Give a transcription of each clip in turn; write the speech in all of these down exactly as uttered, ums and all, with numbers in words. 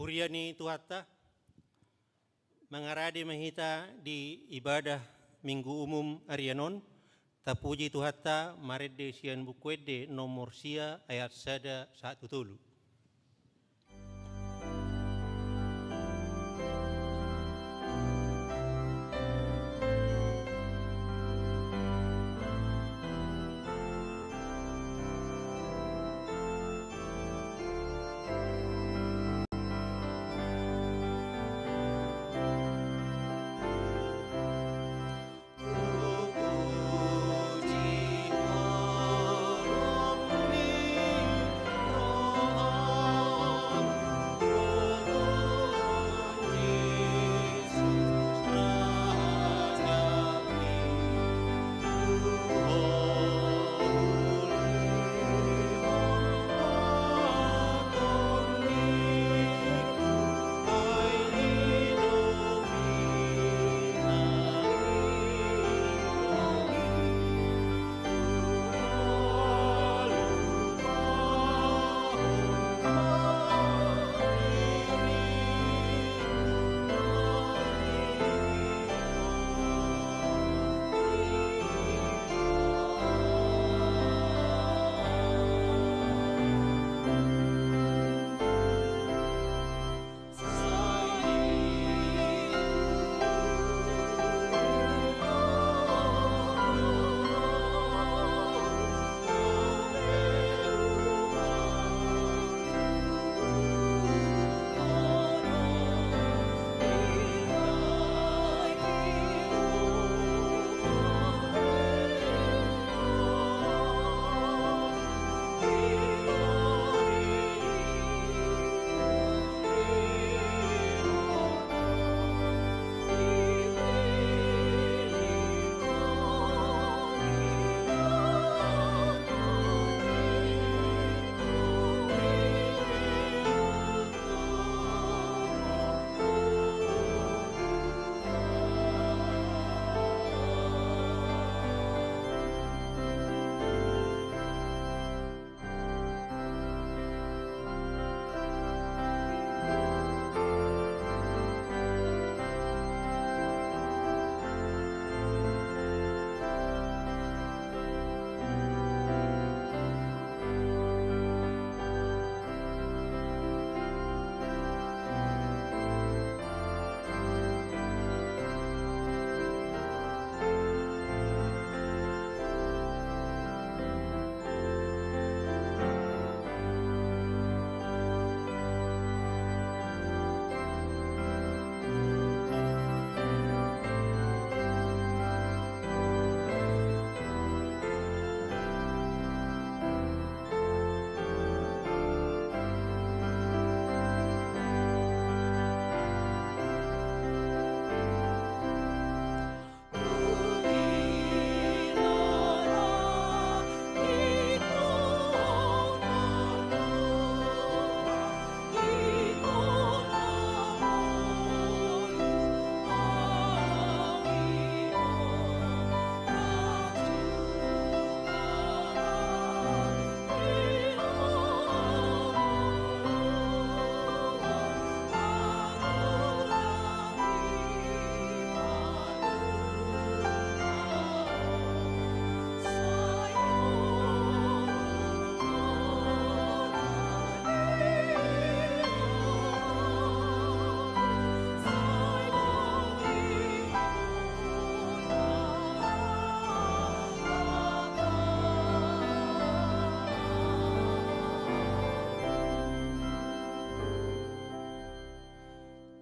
Huria ni Tuhanta, mangarade ma hita di ibadah Minggu Umum arian on, tapuji Tuhanta marende sian Buku Ende nomor sia ayat sada sahat tu tolu.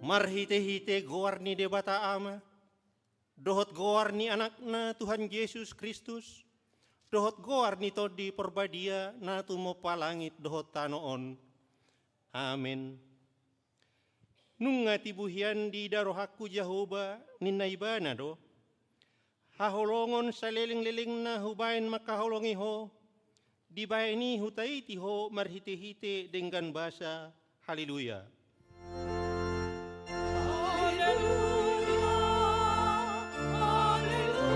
Marhitehite goar ni Debata Ama, dohot goar ni Anakna Tuhan Jesus Kristus, dohot goar ni Tondi Parbadia na tumompa langit dohot tano on. Amen. Nunga tibu hian diida rohangku Jahowa, ninna Ibana do. Haholongon salelenglelengna hubaen mangkaholongi ho, dibaen i hutaiti ho marhitehite denggan basa. Haleluya. Haleluya, haleluya, haleluya.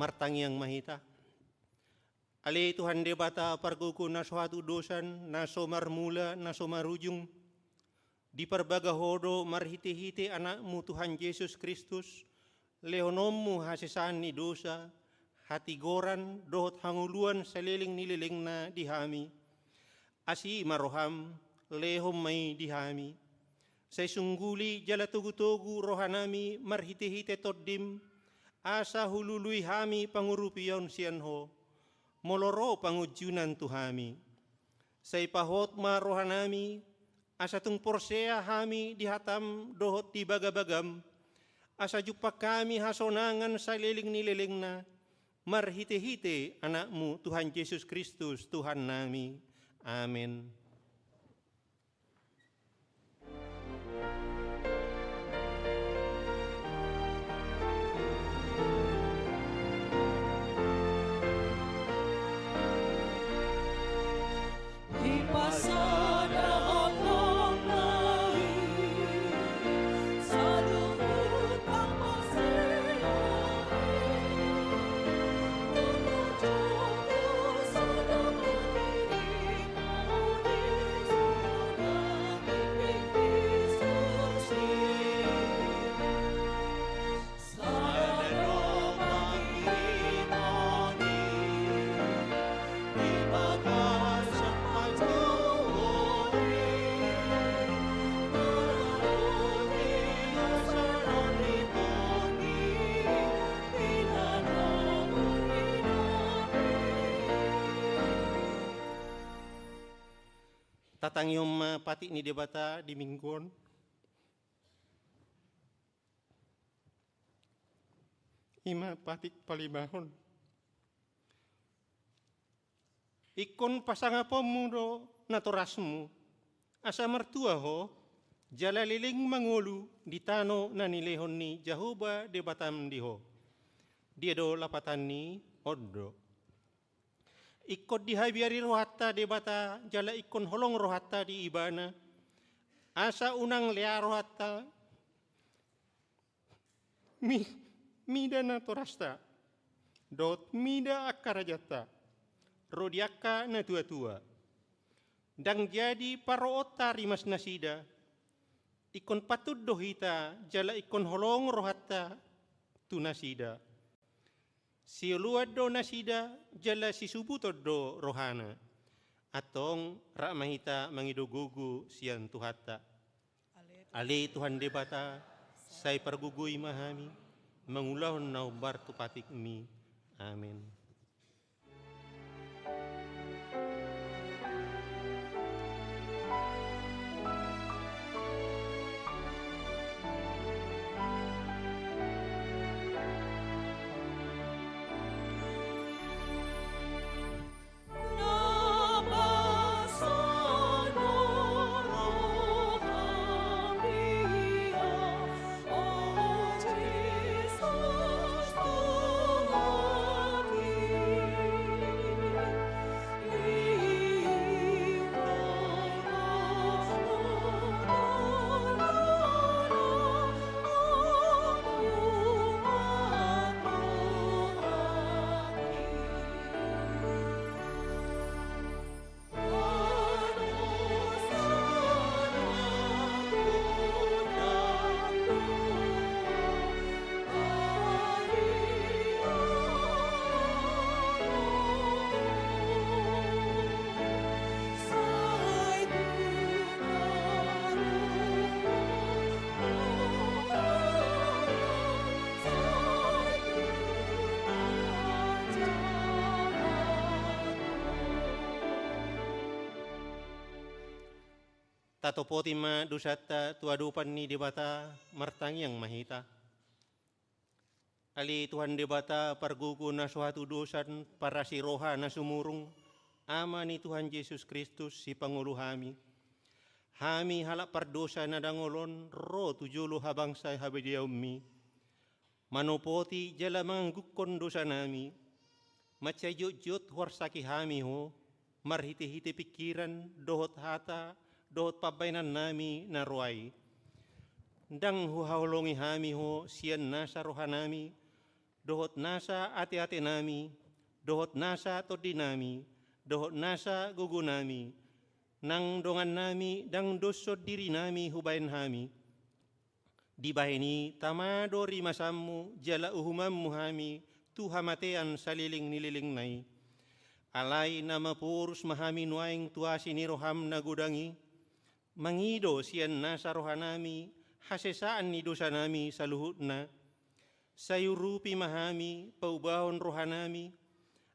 Martangiang ma hita. Ale Tuhan Debata, pargogo na so hatudosan, na so marmula, na so marujung, diparbaga Ho do marhitehite Anakmu Tuhan Jesus Kristus, lehononmu hasesaan ni dosa, hatigoran, dohot hangoluan saleleng ni lelengna di hami. Asi ma roham, lehon ma i di hami. Sai sungguli jala togutogu rohanami marhitehite Tondim, asa hulului hami pangurupion sian Ho, molo ro pangunjunan tu hami. Sai pahot ma rohanami, asa tung porsea hami di hatam dohot di bagabagam, asa jumpang hami hasonangan saleleng ni lelengna, marhitehite Anakmu Tuhan Jesus Kristus Tuhannami. Amen. Tatangihon ma patik ni Debata di Minggu on. I ma patik palimahon. Ingkon pasangaponmu do natorasmu, asa martua ho, jala leleng mangolu di tano na nilehon ni Jahowa Debatam di ho. Dia do lapatanni? On do. Ingkon dihabiari rohanta Debata, jala ingkon holong rohanta di Ibana, asa unang lea rohanta, mi-, mida natorasta, dohot mida angka rajanta, ro di angka natuatua. Ndang jadi paroonta rimas nasida, ingkon patut do hita jala ingkon holong rohanta tu nasida. Sioloan do nasida jala sisubuton do rohana. Antong rap ma hita mangido gogo sian Tuhanta. Ale Tuhan Debata, sai pargogoi ma hami mangulahon na hombar tu patikmi. Amen. Tatopoti ma dosanta tu adopan ni Debata, martangiang ma hita. Ale Tuhan Debata, pargogo na so hatudosan, parasi roha na sumurung, Ama ni Tuhan Jesus Kristus, sipangolu hami. Hami halak pardosa na dangol on, ro tu jolo habangsa habadiaonmi, manopoti jala manganggukkon dosanami. Mansai jotjot huarsaki hami Ho, marhitehite pingkiran, dohot hata, dohot pambaenannami na roa i. Ndang huhaholongi hami Ho sian nasa rohanami, dohot nasa ateatenami, dohot nasa tondinami, dohot nasa gogonami, nang dongannami ndang doshon dirinami hubahen hami. Dibahen i tama do rimasanmu jala uhumanmu hami tu hamatean saleleng ni lelengna i. Alai na maporus ma hami nuaeng tu asi ni roham na godang i, mangido sian nasa rohanami hasesaan ni dosanami saluhutna. Sai urupi ma hami paubahon rohanami,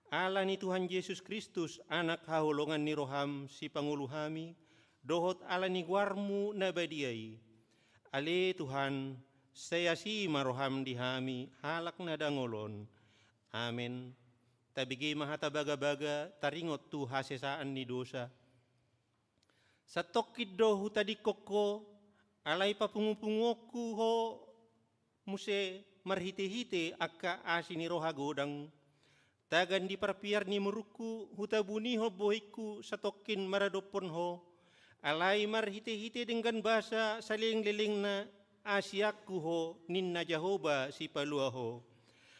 ala ni Tuhan Jesus Kristus, Anak haholongan ni roham, Sipangolu hami, dohot ala ni goarmu na badia i. Ale Tuhan, sai asi ma roham di hami halak na dangol on. Amen. Tabege ma hata bagabaga taringot tu hasesaan ni dosa. Santongkin do hutadingkon ho, alai papungupunguonku ho muse marhitehite angka asi ni roha godang. Tagan di parpiar ni murukku hutabunihon bohingku satongkin maradophon ho, alai marhitehite denggan basa salelenglelengna asianku ho, ninna Jahowa Sipalua ho.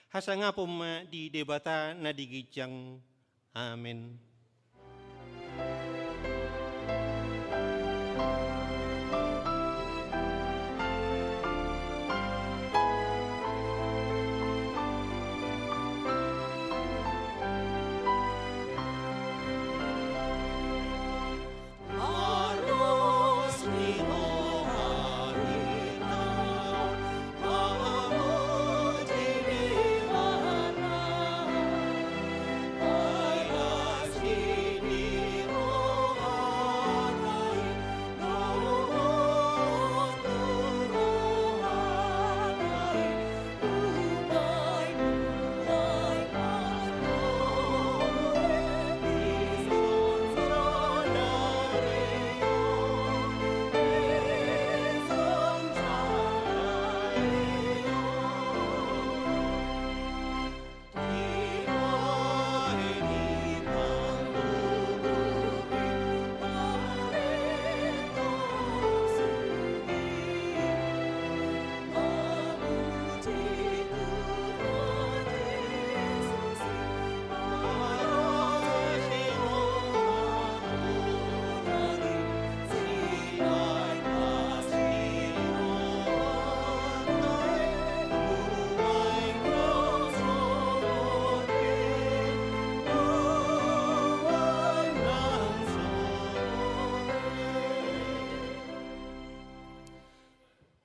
Hasangapon ma di Debata na di ginjang. Amen.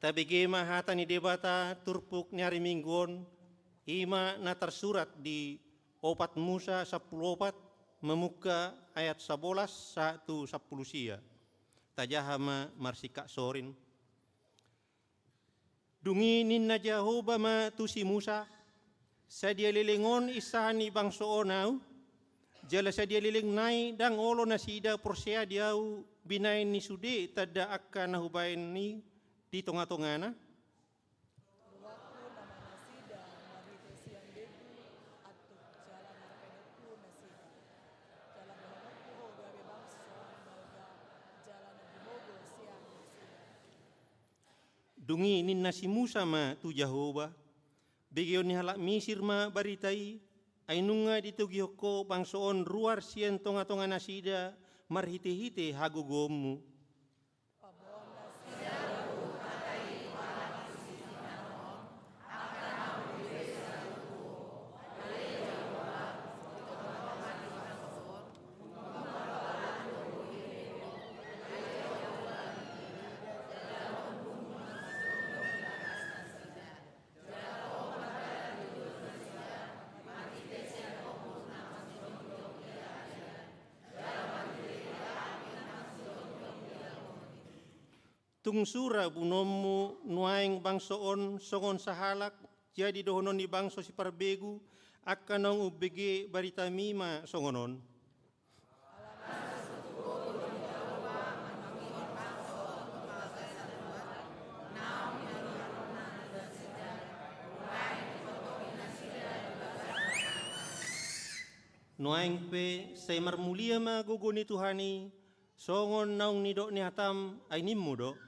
Tabege ma hata ni Debata turpuk ni ari Minggu on, i ma na tarsurat di Opat Musa sampulu opat, mamungka ayat sabolas sahat tu sampulu sia. Tajaha ma marsingkat sorin. Dung i ninna Jahowa ma tu si Musa: Sadia leleng on insahan ni bangso on Ahu, jala sadia leleng nai ndang olo nasida porsea di Ahu binahen ni sude tanda angka na Hubahen i di tongatongana? Ruarhu nama nasida marhite sian begu, antuk jala marpedonghu nasida. Jala dohononku ho gabe bangso na balga, jala na gumogo sian nasida. Dung i ninna si Musa ma tu Jahowa: Begeon ni halak Misir ma barita i, ai nunga ditogihon ho bangso on ruar sian tongatonga nasida marhitehite hagogoonmu. Paboahon nasida do hata i tu halak Misir, mangatahonon: Angka na hubege saluhuthu ho, ale Jahowa, di tongatonga ni bangso on. Tung sura bunuonmu nuaeng bangso on songon sahalak, jadi dohonon ni bangso siparbegu, angka naung umbege baritami ma songon on. Nuaeng pe sai marmulia ma gogo ni Tuhan i, songon naung nidok ni hatam, ai nimmu do.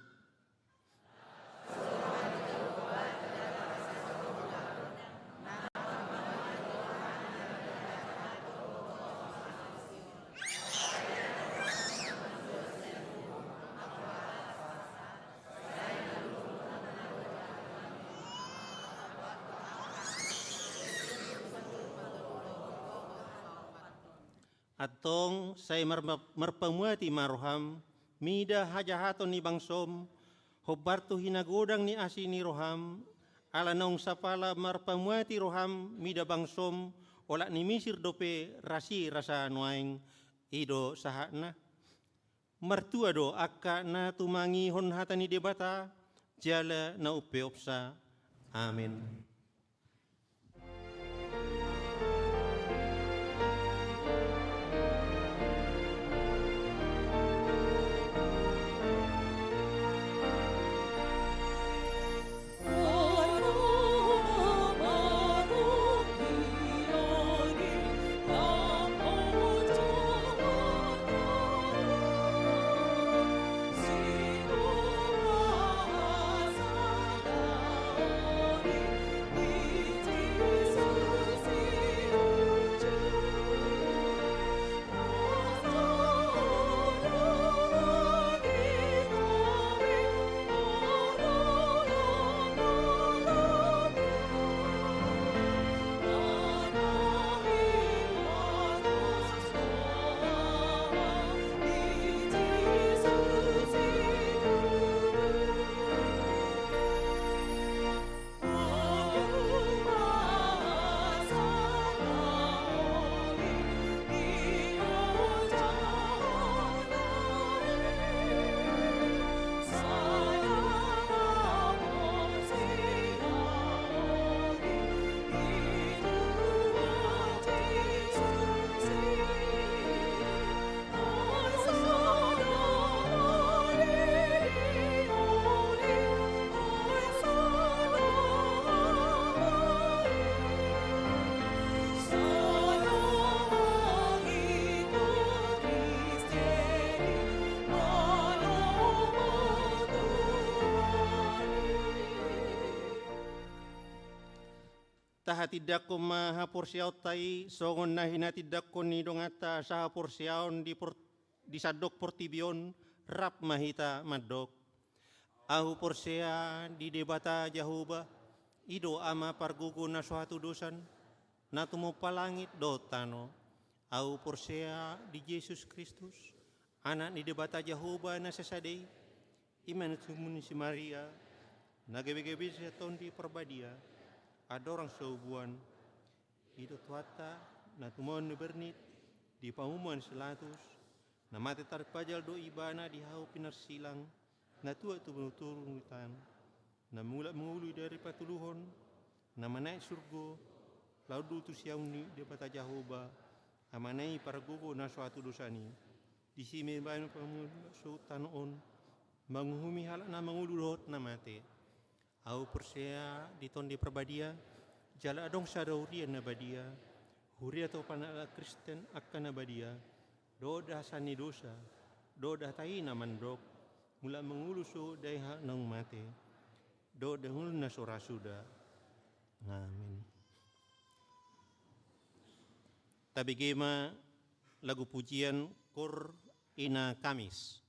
Tong sai mar-, marpamuati ma roham, mida hajahaton ni bangsom, hombar tu hinagodang ni asi ni roham, ala naung sapala marpamuati roham mida bangsom, olat ni Misir dope rasi rasa nuaeng. I do sahatna. Martua do angka na tumangihon hata ni Debata, jala na umpeopsa. Amen. Tahatindangkon ma haporseaonta i songon na hinatindangkon ni donganta sahaporseaon di por-, di sandok portibi on, rap ma hita mandok. Ahu porsea di Debata Jahowa, i do Ama pargogo na so hatudosan, na tumompa langit dohot tano. Ahu porsea di Jesus Kristus, Anak ni Debata Jahowa na sasada i, i ma na tinubuhon ni si Maria, na gabe-gabe sian Tondi Parbadia, andorang so hubuan. I do Tuhanta, na tumompa bernit di pamumuan si Pilatus, na mate tarpajal do Ibana di hau pinarsilang, na tuat tu banua toru ni tan, na mulak mangolu di ari patoluhon, na manaek surgo, laho duduk tu siamun ni Debata Jahowa, Amana i pargogo na so hatudosan i. Disi ma Ibana pamuhon suhut tano on, manguhumi halak na mangolu dohot na mate. Ahu porsea di Tondi Parbadia, jala adong sada huria na badia, huria tu panahalak Kristen angka na badia, dohot dahasan ni dosa, dohot hata i na mandok, mulak mangolu suhut dai halak naung mate, dohot dai ngolu na so ra suda. Amin. Tabege ma lagu pujian, Kor Ina Kamis.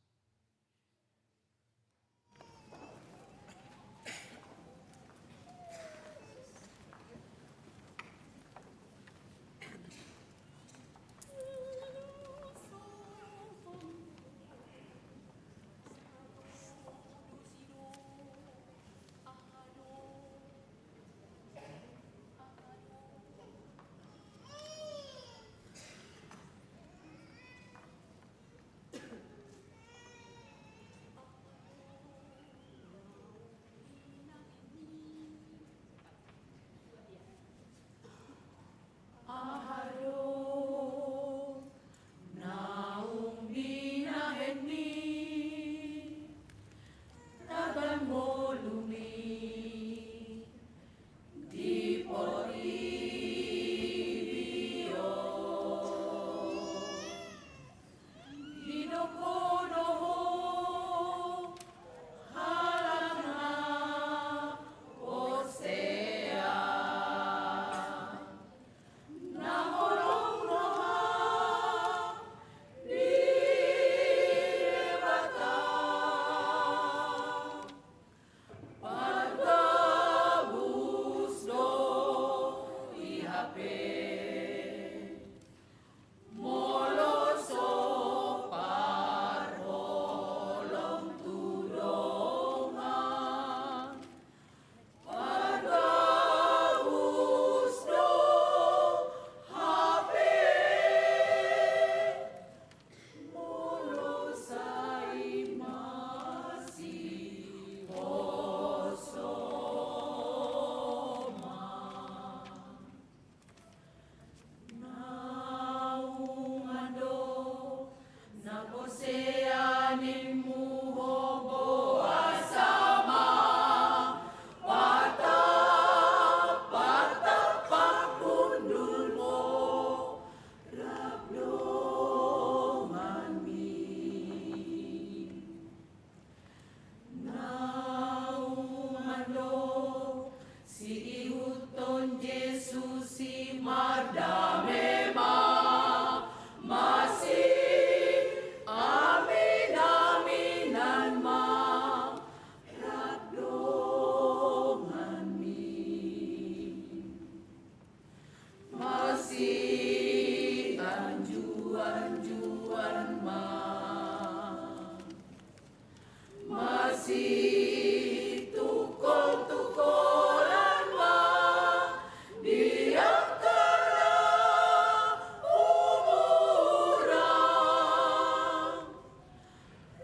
Seaninmu ho boasa ma patap-patap pahundul ho rap donganmi. Nauman do siihuthon Jesus i, mardame ma, masiamin-aminan ma rap donganmi. Masianju-anjuan ma, masitungkol-tungkolan ma di angka na umuran.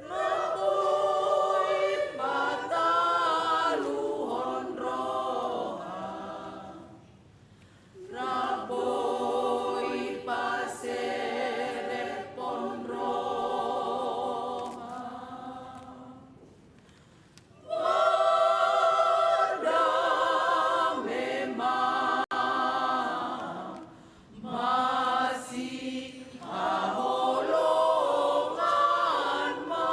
Rap boi pataluhon roha, rap boi paserephon roha. Mardame ma, masihaholongan ma.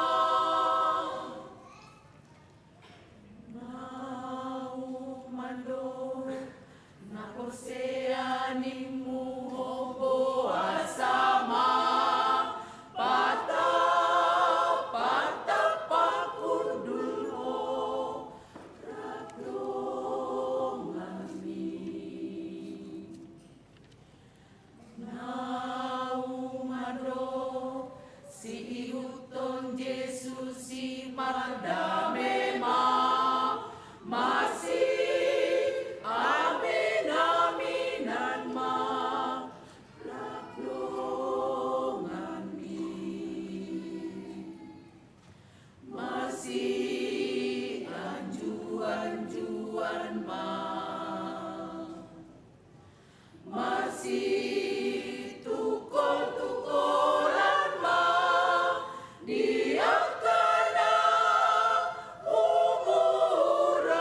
Nauman do na porsea nimmu ho boasa ma patap-patap pahundul ho rap donganmi. Nauman do siihuthon Jesus i, mardame ma, masiamin-aminan ma rap donganmi. Masianju-anjuan ma, masitungkol-tungkolan ma di angka na umuran.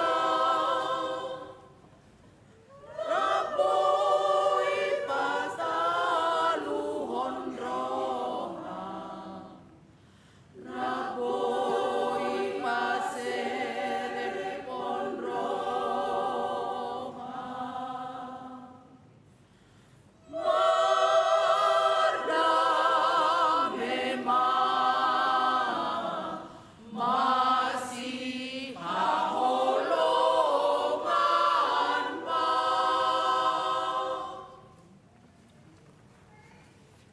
Rap boi pataluhon roha, rap boi paserephon roha. Mardame ma, masihaholongan ma.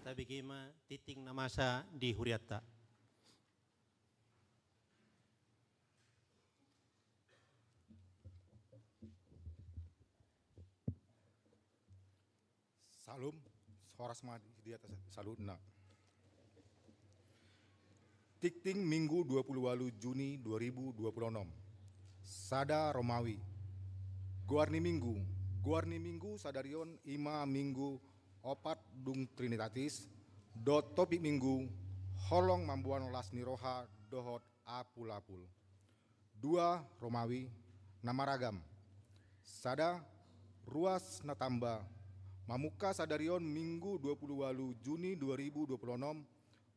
Tabege ma tingting na masa di hurianta. Salum, horas ma di hita saluhutna. Tingting Minggu dua puluh ualu Juni dua ribu dua puluh onom. Sada Romawi. Goar ni Minggu. Goar ni Minggu sadari on i ma Minggu opat dung Trinitatis, dohot topik Minggu, holong mamboan las ni roha dohot apul-apul. Dua Romawi na maragam. Sada, ruas na tamba. Mamungka sadari on Minggu dua puluh ualu Juni dua ribu dua puluh onom,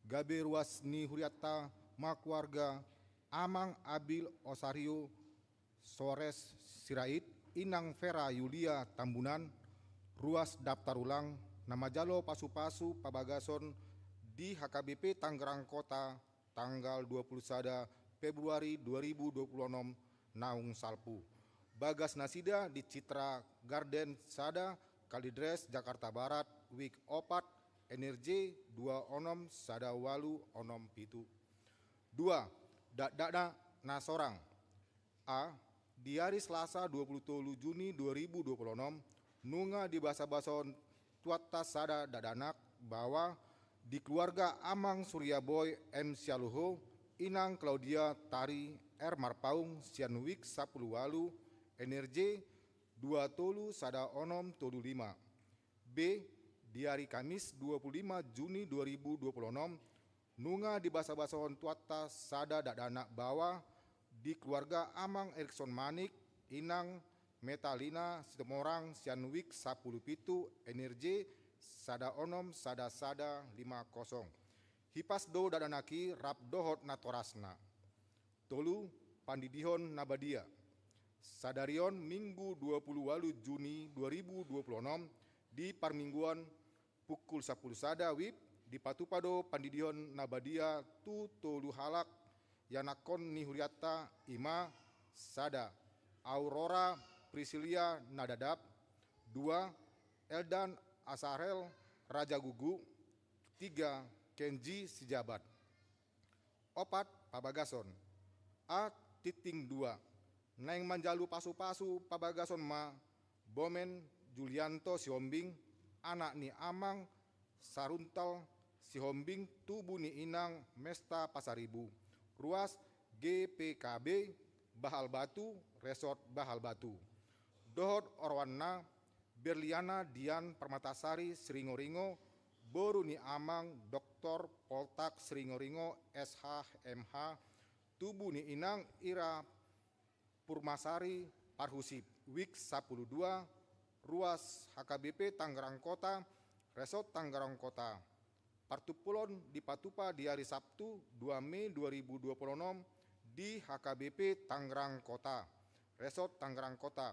gabe ruas ni hurianta ma keluarga Amang Abil Osario Soares Sirait, Inang Vera Yulia Tambunan, ruas daftar ulang, na manjalo pasu-pasu pabagason di H K B P Tangerang Kota, tanggal dua puluh sada Februari dua ribu dua puluh onom naung salpu. Bagas nasida di Citra Garden sada, Kalideres, Jakarta Barat, wijk opat, N R J dua onom sada ualu onom pitu. Dua, dakdanak na sorang. A, di ari Selasa dua puluh tolu Juni dua ribu dua puluh onom, nunga dibasabasahon tu atas sada dakdanak bahwa di keluarga Amang Surya Boy M Sialuho, Inang Claudia Tari R Marpaung sian wijk sampulu ualu, N R J dua tolu sada onom tolu lima. B, di ari Kamis dua puluh lima Juni dua ribu dua puluh onom, Nunga dibasabasahon Tuhanta sada dakdanak baoa di keluarga Amang Erikson Manik, Inang Metalina Situmorang sian wijk sampulu pitu N R J sada onom sada sada lima kosong. Hipas do dakdanak i rap dohot natorasna. Tolu, pandidihon na badia. Sadari on Minggu dua pulu ualu Juni dua ribu dua pulu onom, di parmingguan pukul sampulu sada wib, dipatupa do pandidihon na badia tu tolu halak ianakhon ni hurianta, i ma: sada, Aurora Priscilia Nadadap; dua, Eldan Asarel Rajagugu; tiga, Kenji Sijabat. Opat, pabagason. A, tingting dua. Naeng manjalo pasupasu pabagason ma Bomen Julianto Sihombing, anak ni Amang Saruntal Sihombing, tubu ni Inang Mesta Pasaribu, ruas G P K B Bahal Batu, Resort Bahal Batu, dohot oroanna Berliana Dian Permatasari Siringoringo, boru ni Amang Doktor Poltak Siringoringo, S H, M H, tubu ni Inang Ira Purmasari Parhusip, wijk sampulu dua, ruas H K B P Tangerang Kota, Resort Tangerang Kota. Partumpulon dipatupa di ari Sabtu, dua Mei dua ribu dua pulu onom, di H K B P Tangerang Kota, Resort Tangerang Kota.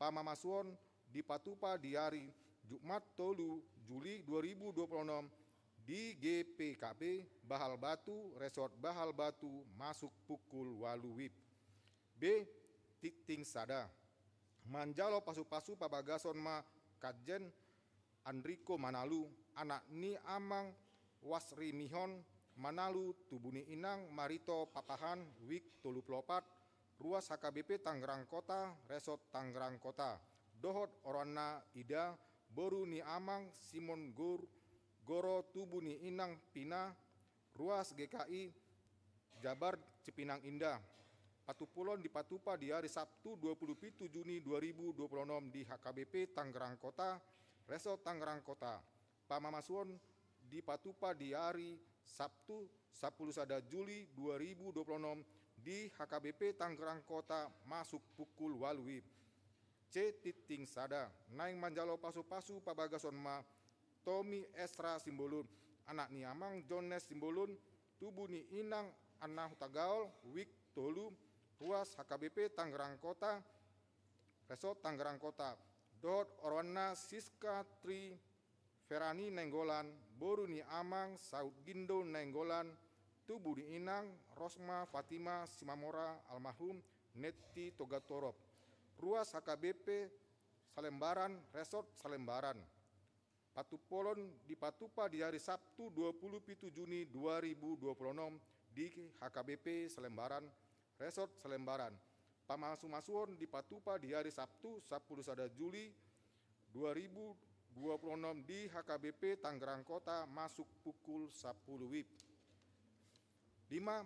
Pamasumasu on dipatupa di ari Jumat, tolu Juli dua ribu dua pulu onom, di G P K B Bahal Batu, Resort Bahal Batu, masuk pukul ualu wib. B, tingting sada. Manjalo pasupasu pabagason ma Kanjen Andriko Manalu, anak ni Amang Wasrimihon Manalu, tubu ni Inang Marito Papahan, wijk tolu pulu opat, ruas H K B P Tangerang Kota, Resort Tangerang Kota, dohot oroanna Ida, boru ni Amang Simon Gur-, Goro, tubu ni Inang Pina, ruas G K I Jabar Cipinang Indah. Partumpulon dipatupa di ari Sabtu, dua pulu pitu Juni dua ribu dua pulu onom, di H K B P Tangerang Kota, Resort Tangerang Kota. Pamasumasu on dipatupa di ari Sabtu, sampulu sada Juli dua ribu dua pulu onom, di H K B P Tangerang Kota, masuk pukul ualu wib. C, tingting sada. Naeng manjalo pasupasu pabagason ma Tomi Esra Simbolon, anak ni Amang Jones Simbolon, tubu ni Inang Anna Hutagaol, wijk tolu, ruas H K B P Tangerang Kota, Resort Tangerang Kota, dohot oroanna Siska Tri Ferani Nainggolan, boru ni Amang Saud Gindo Nainggolan, tubu ni Inang Rosma Fatima Simamora, almarhum Netti Togatorop, ruas H K B P Salembaran, Resort Salembaran. Partumpulon dipatupa di ari Sabtu, dua pulu pitu Juni dua ribu dua pulu onom, di H K B P Salembaran, Resort Salembaran. Pamasumasu on dipatupa di ari Sabtu, sampulu sada Juli dua ribu dua pulu onom, di H K B P Tangerang Kota, masuk pukul sampulu wib. Lima,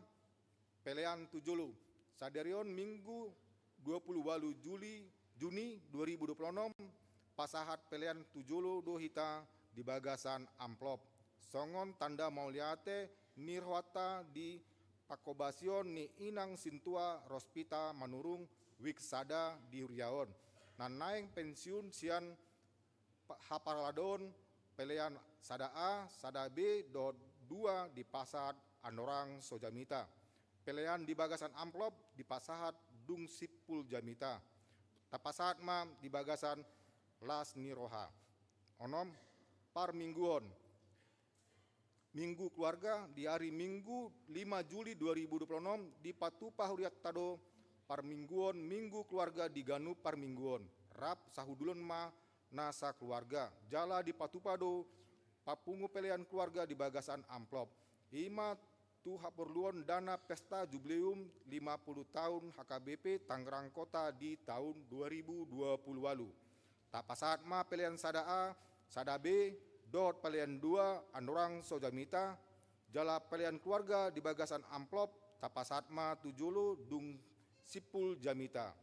pelean tu jolo. Sadari on Minggu dua pulu ualu Juli, Juni dua ribu dua pulu onom, pasahat pelean tu jolo do hita di bagasan amplop, songon tanda mauliate ni rohanta di panghobasion ni Inang Sintua Rospita Manurung, wijk sada di huria on, na naeng pensiun sian pa-, haparaladoon pelean sada A, sada B dohot dua dipasahat Andorang So Jamita. Pelean di bagasan amplop dipasahat Dung Simpul Jamita. Tapasahat ma di bagasan las ni roha. Onom, parmingguon. Minggu Keluarga di ari Minggu lima Juli dua ribu dua pulu onom, dipatupa hurianta do parmingguon Minggu Keluarga di ganup parmingguon, rap sahudulon ma na sakeluarga. Jala dipatupa do papungu pelean keluarga di bagasan amplop. I ma tu haporluon dana pesta jubileum lima puluh tahun H K B P Tangerang Kota di tahun dua ribu dua puluh ualu. Tapasahat ma pelean sada A, sada B, dohot pelean dua Andorang So Jamita, jala pelean keluarga di bagasan amplop tapasahat ma tu jolo Dung Simpul Jamita.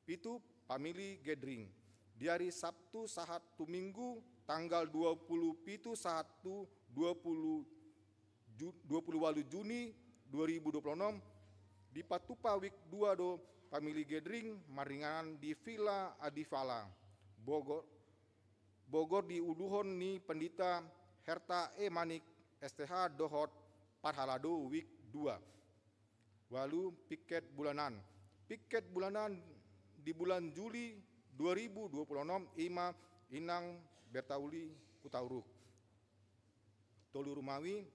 Pitu, family gathering. Di ari Sabtu sahat tu Minggu, tanggal dua puluh pitu sahat tu dua puluh Ju-, dua puluh walu Juni dua ribu dua puluh enam, dipatupa wijk dua do family gathering maringanan di Villa Adifala, Bogor, Bogor diuluhon ni Pandita Herta E Manik, S T H, dohot parhalado wijk dua. Walu, piket bulanan. Piket bulanan di bulan Juli dua ribu dua puluh enam ima Inang Bertauli Hutauruk. Tolu rumawi,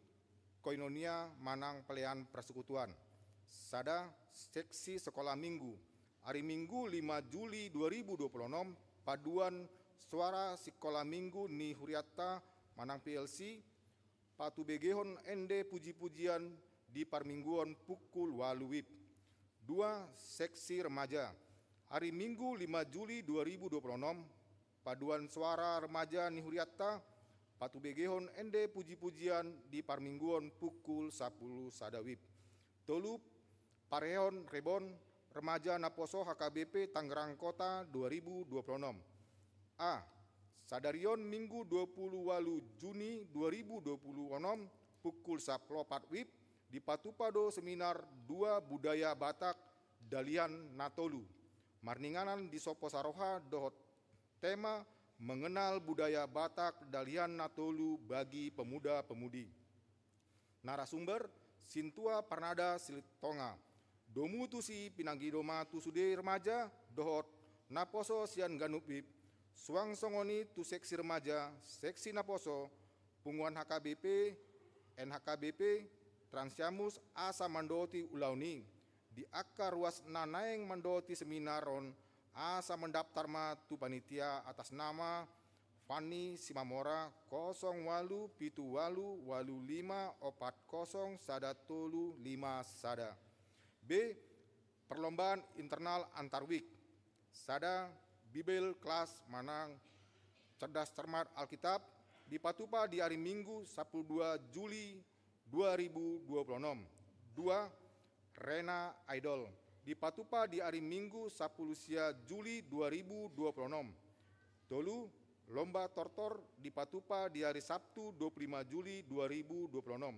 koinonia manang pelayanan persekutuan. Sada, seksi sekolah minggu. Ari Minggu lima Juli dua ribu dua puluh enam, paduan suara sikola minggu ni hurianta manang P L C, patubegehon ende puji-pujian di parmingguon pukul walu wib. Dua, seksi remaja. Ari Minggu lima Juli dua ribu dua puluh enam, paduan suara remaja ni hurianta, patubegehon ende puji-pujian di parmingguon pukul sapuluh sada wib. Tolu, parehon rebon remaja naposo H K B P Tangerang Kota dua ribu dua puluh enam. A, sadarion Minggu dua puluh walu Juni dua ribu dua puluh enam, pukul saplopat wib, dipatupa do seminar dua budaya Batak Dalihan Na Tolu. Marninganan di Sopo Saroha dohot tema mengenal budaya Batak Dalihan Na Tolu bagi pemuda-pemudi. Narasumber, Sintua Parnada Silitonga. Domu tusi pinangido ma tu sude remaja dohot naposo sian ganup wib, suang songon i tu seksi remaja, seksi naposo, punguan H K B P, N H K B P, Transiamus asa mandoti ulaon i. Di angka ruas na naeng mandoti seminar on, asa mandaptar ma tu panitia atas nama Fanny Simamora, kosong walu pitu walu walu lima opat kosong sada tolu lima sada. B, perlombaan internal antar wijk. Sada, Bible Class manang Cerdas Cermat Alkitab, dipatupa di ari Minggu sapuluh dua Juli dua ribu dua puluh enam. Dua, Rena Idol, dipatupa di ari Minggu sapuluh sia Juli dua ribu dua puluh enam. Tolu, Lomba Tortor, dipatupa di ari Sabtu dua puluh lima Juli dua ribu dua puluh enam.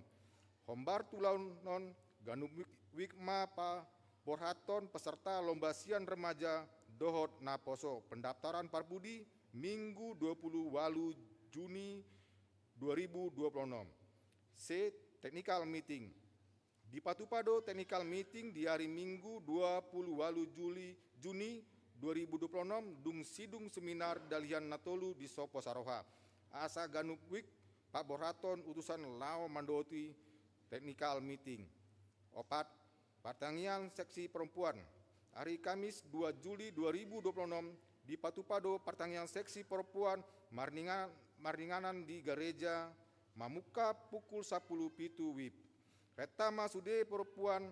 Hombar tu ulaon on, ganup wijk, wijk ma paborhathon peserta lomba sian remaja dohot naposo. Pendaftaran parpudi Minggu dua puluh walu Juni dua ribu dua puluh enam. C, technical meeting. Dipatupa do technical meeting di ari Minggu dua puluh walu Juli, Juni dua ribu dua puluh enam, dung sidung seminar Dalihan Na Tolu di Sopo Saroha. Asa ganup wijk paborhathon utusan laho mandoti technical meeting. Opat, partangiangan seksi perempuan. Ari Kamis dua Juli dua ribu dua puluh enam, dipatupa do partangiangan seksi perempuan marninga-, marninganan di gareja Mamungka pukul sapuluh pitu wib. Renta ma sude perempuan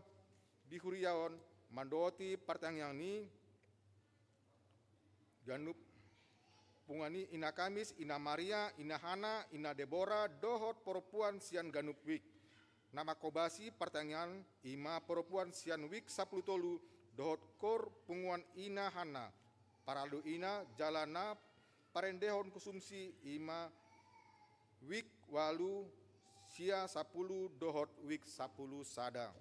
di huria on mandoti partangiangan i. Ganup punguan i, Ina Kamis, Ina Maria, Ina Hana, Ina Debora, dohot perempuan sian ganup wijk. Na manghobasi partangiangan i ma perempuan sian wijk sapuluh tolu dohot kor punguan Ina Hana. Parhalado ina jala na parendehon konsumsi i ma wijk walu sia sapuluh dohot wijk sapuluh sada.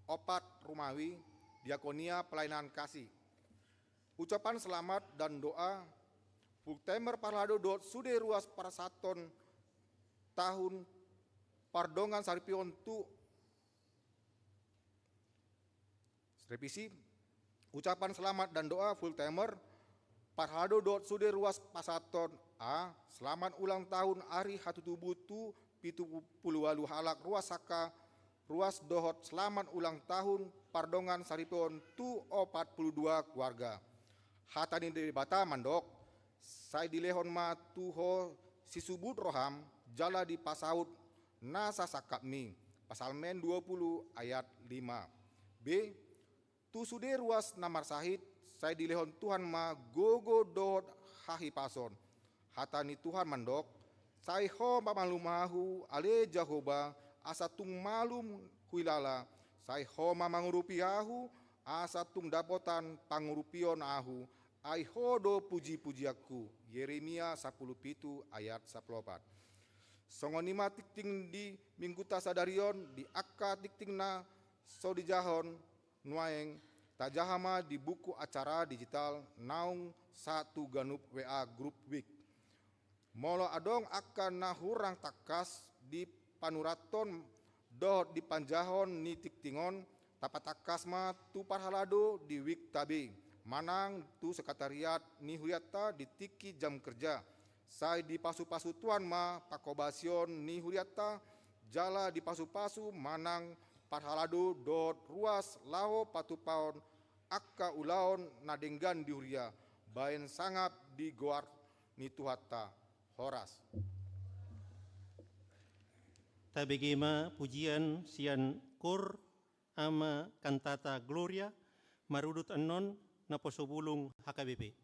Opat rumawi, diakonia pelayanan kasih. Ucapan selamat dan doa full timer parhalado dohot sude ruas pasahathon tahun pardongan saripeon tu, revisi, ucapan selamat dan doa full timer parhalado dohot sude ruas pasahathon. A, selamat ulang tahun ari hatutubu tu pitu puluh walu halak ruas saka ruas dohot selamat ulang tahun pardongan saripeon tu opat puluh dua keluarga. Hata ni Debata mandok, sai dilehon ma tu ho sisubut roham jala dipasaut nasa sangkapmi. Psalmen dua puluh ayat lima. B, tu sude ruas na marsahit, sai dilehon Tuhan ma gogo dohot hahipason. Hata ni Tuhan mandok, sai Ho ma malum ahu, ale Jahowa, asa tung malum huhilala, sai Ho ma mangurupi ahu, asa tung dapotan pangurupion ahu, ai Ho do puji-pujianku. Yeremia sapuluh pitu ayat sapuluh opat. Songon i ma tingting di mingguta sadari on, di angka tingting na so dijahahon nuaeng, tajaha ma di buku acara digital naung sahat tu ganup W A Group Week. Molo adong angka na hurang tangkas di panurathon dohot di panjahahon ni tingting on, tapatangkas ma tu parhalado di Week ta be, manang tu sekretariat ni hurianta di tingki jam kerja. Sai dipasupasu Tuhan ma pangkobasion ni hurianta, jala dipasupasu manang parhalado dohot ruas laho patupaon angka ulaon na denggan di huria, baen sangap di goar ni Tuhanta. Horas. Tabege ma pujian sian Koor Ama Cantata Gloria, marudut annon Naposobulung H K B P.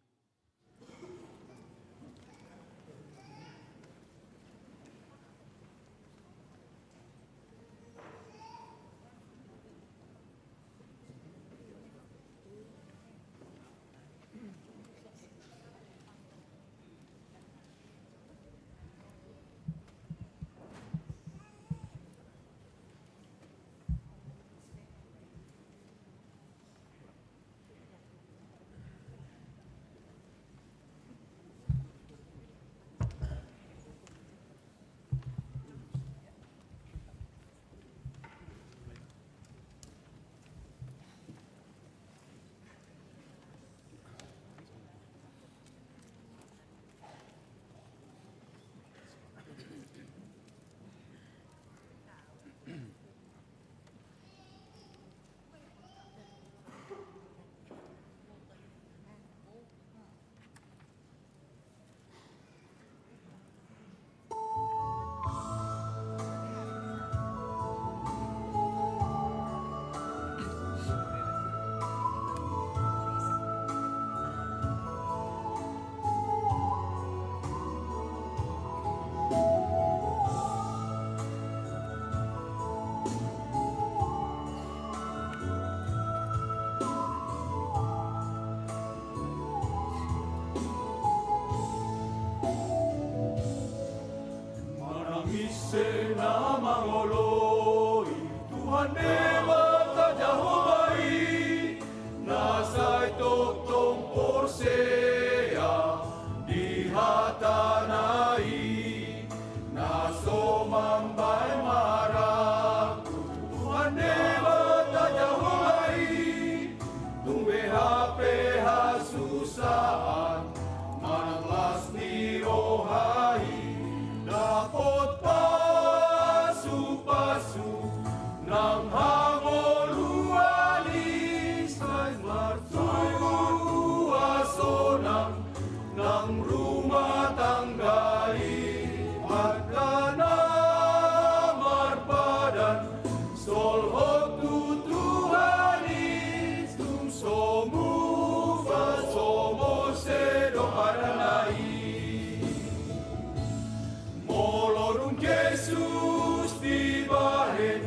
Manang ise na mangoloi Tuhan Debata Jahowa i, na sai tongtong porsea di hatana i, na so mambaen marangkup Tuhan Debata Jahowa i, tung be hape hasusaan manang las ni roha i, dapot pasupasu nang hangoluan i, sai martua sonang nang rumah tangga i, angka na marpadan solhot tu Tuhan i, tung so muba so mose do padanna i. Molo dung Jesus dibahen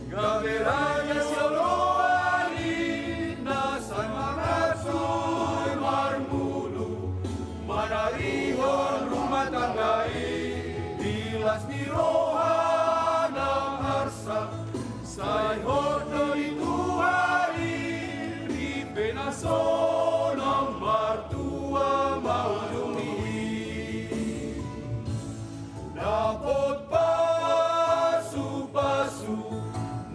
gabe raja sioloan i, na sai mangatur marmunu manarihon rumah tangga i, di las ni roha nang arsak, sai hot do di Tuhan i, ripe na sonang martua ma ujung ni i. Dapot pasupasu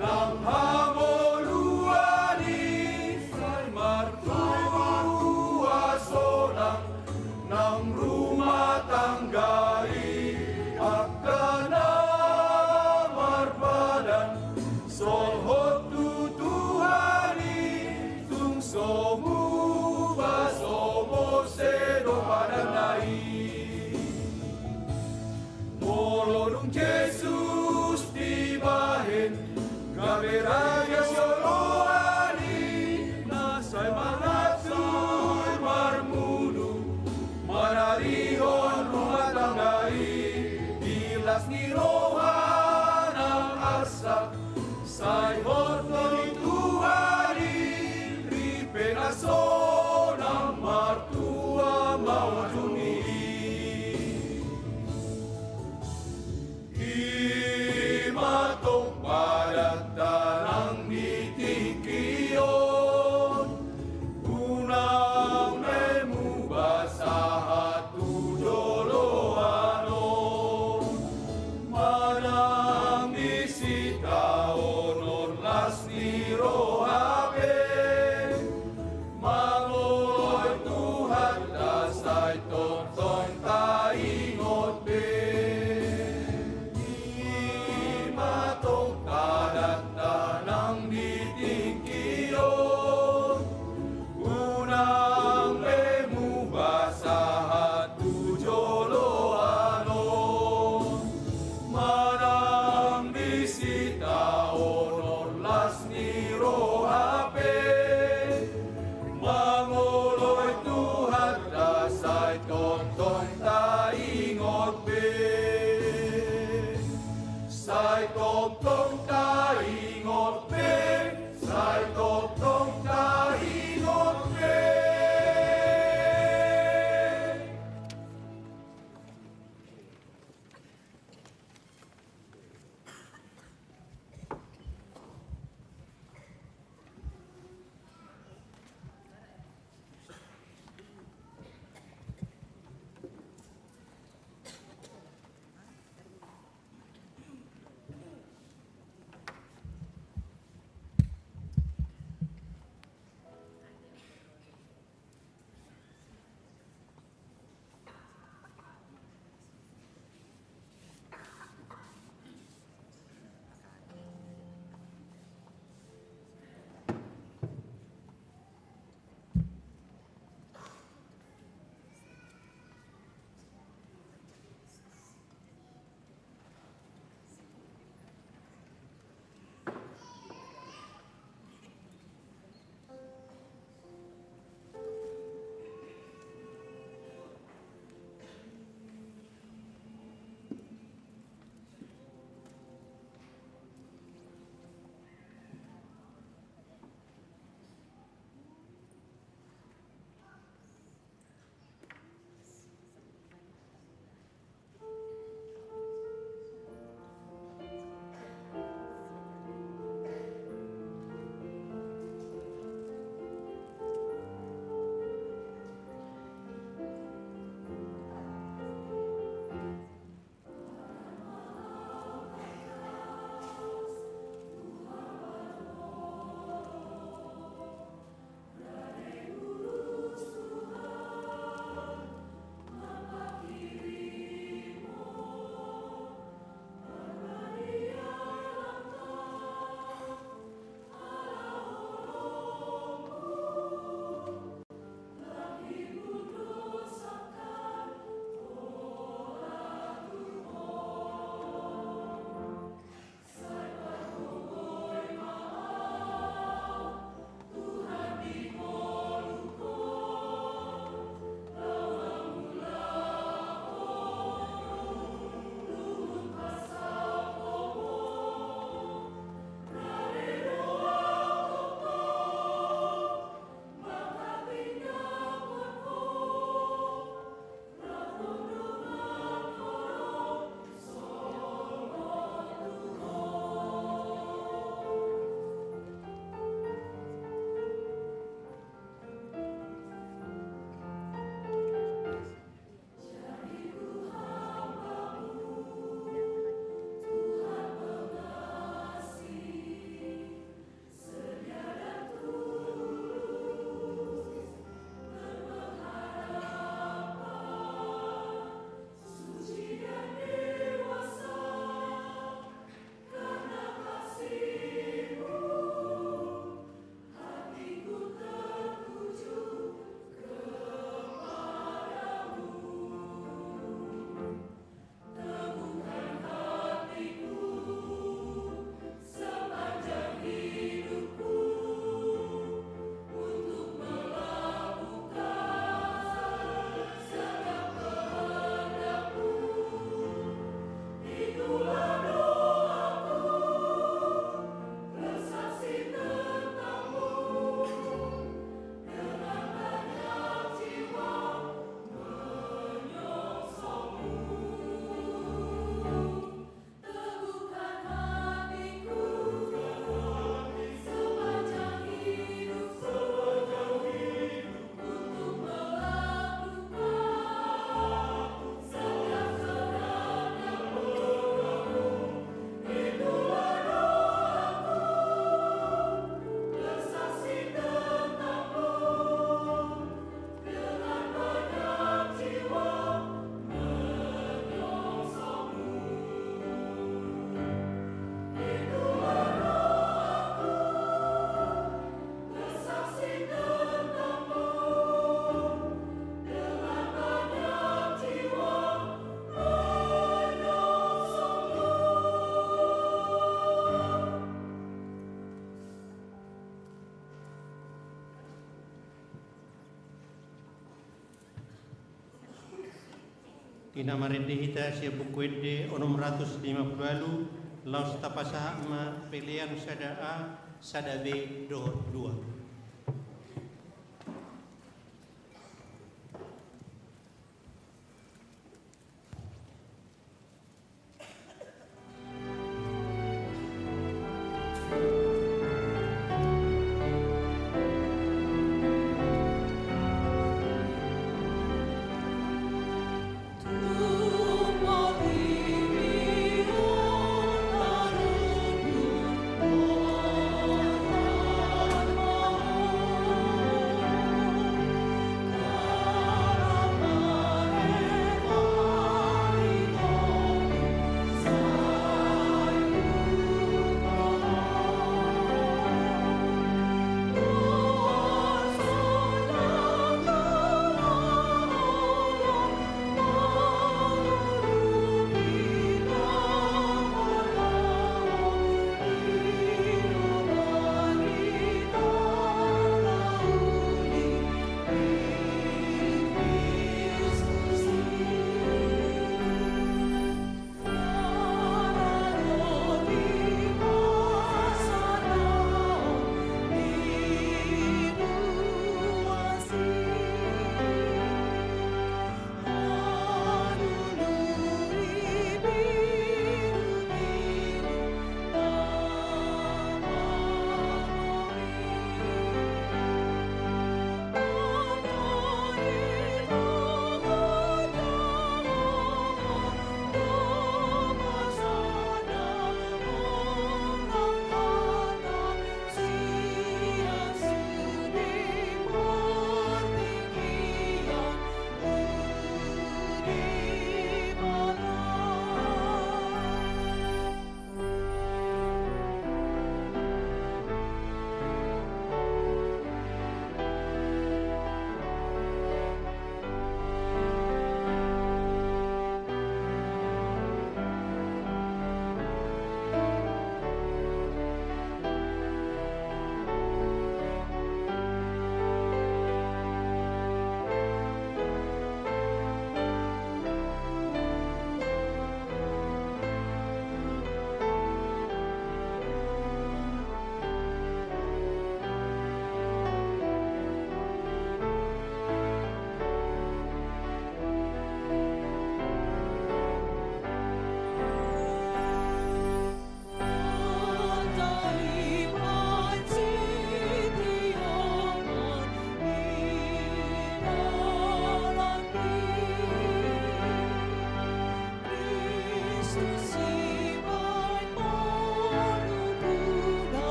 nang hangoluan i, sai martua sonang nang rumah tangga i, angka na marpadan solhot tu Tuhan i, tung so muba so mose do padanna i. Molo dung Jesus dibahen gabe raja sioloan i, na sai mangatur marmunu manarihon rumah tangga i, di las ni roha nang arsak, sai hot do di Tuhan i, ripe na sonang martua ma ujung ni i. Di na marende hita sian Buku Ende onom ratus lima pulu ualu, laos tapasahat ma pelean sada A, sada B dohot dua.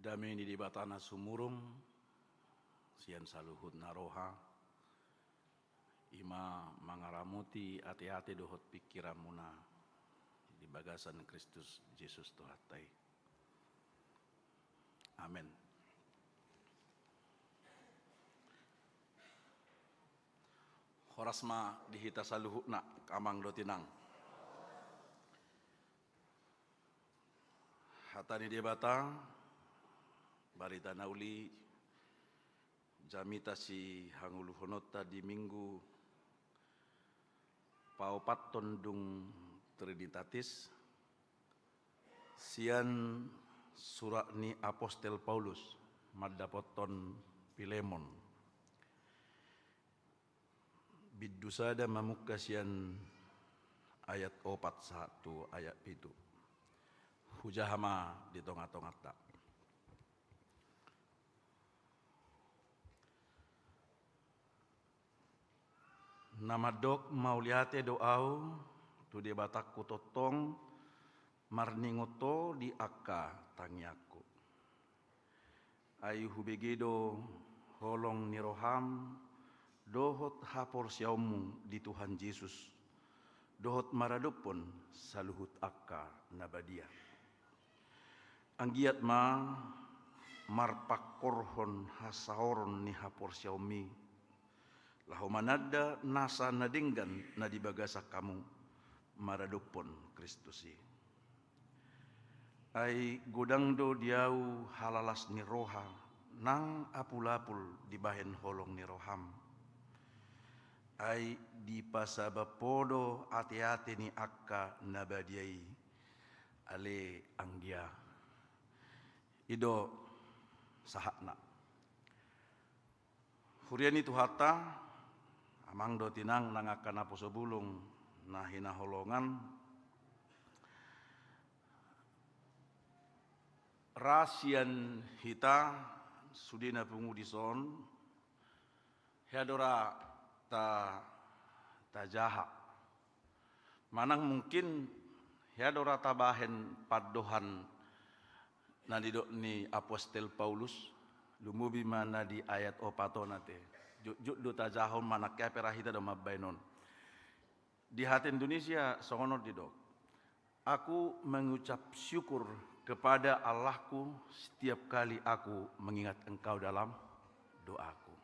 Dame ni Debata na sumurung sian saluhutna roha, i ma mangaramoti ateate dohot pingkiranmuna di bagasan Kristus Jesus Tuhanta i. Amen. Horas ma di hita saluhutna, amang dohot inang. Hata ni Debata, barita na uli jamita sihangoluhononta di Minggu paopathon dung Trinitatis, sian surat ni apostel Paulus mandapothon Filemon. Bindu sada mamungka sian ayat opat sahat tu ayat pitu. Hujaha ma di tongatonganta. Na mandok mauliate do ahu tu Debatangku tongtong marningot ho di angka tangiangku. Ai hubege do holong ni roham dohot haporseaonmu di Tuhan Jesus, dohot maradophon saluhut angka na badia. Anggiat ma marpangkorhon hasaoron ni haporseaonmi, laho mananda nasa na denggan na di bagasan hamu maradophon Kristus i. Ai godang do di ahu halalas ni roha nang apulapul dibahen holong ni roham. Ai dipasabap ho do ateate ni angka na badia i, ale anggia. I do sahatna. Huria ni Tuhanta, amang dohot inang nang angka naposo bulung na hinaholongan, ra sian hita sude na pungu dison, hea do ra ta, tajaha. Manang mungkin hea do ra tabahen pandohan na nidok ni apostel Paulus, lumobi ma na di ayat opat on ate. Jotjot do tajaha on manang hea pe ra hita do mambahen on. Di hata Indonesia songon on didok. Aku mengucap syukur kepada Allahku setiap kali aku mengingat engkau dalam doaku.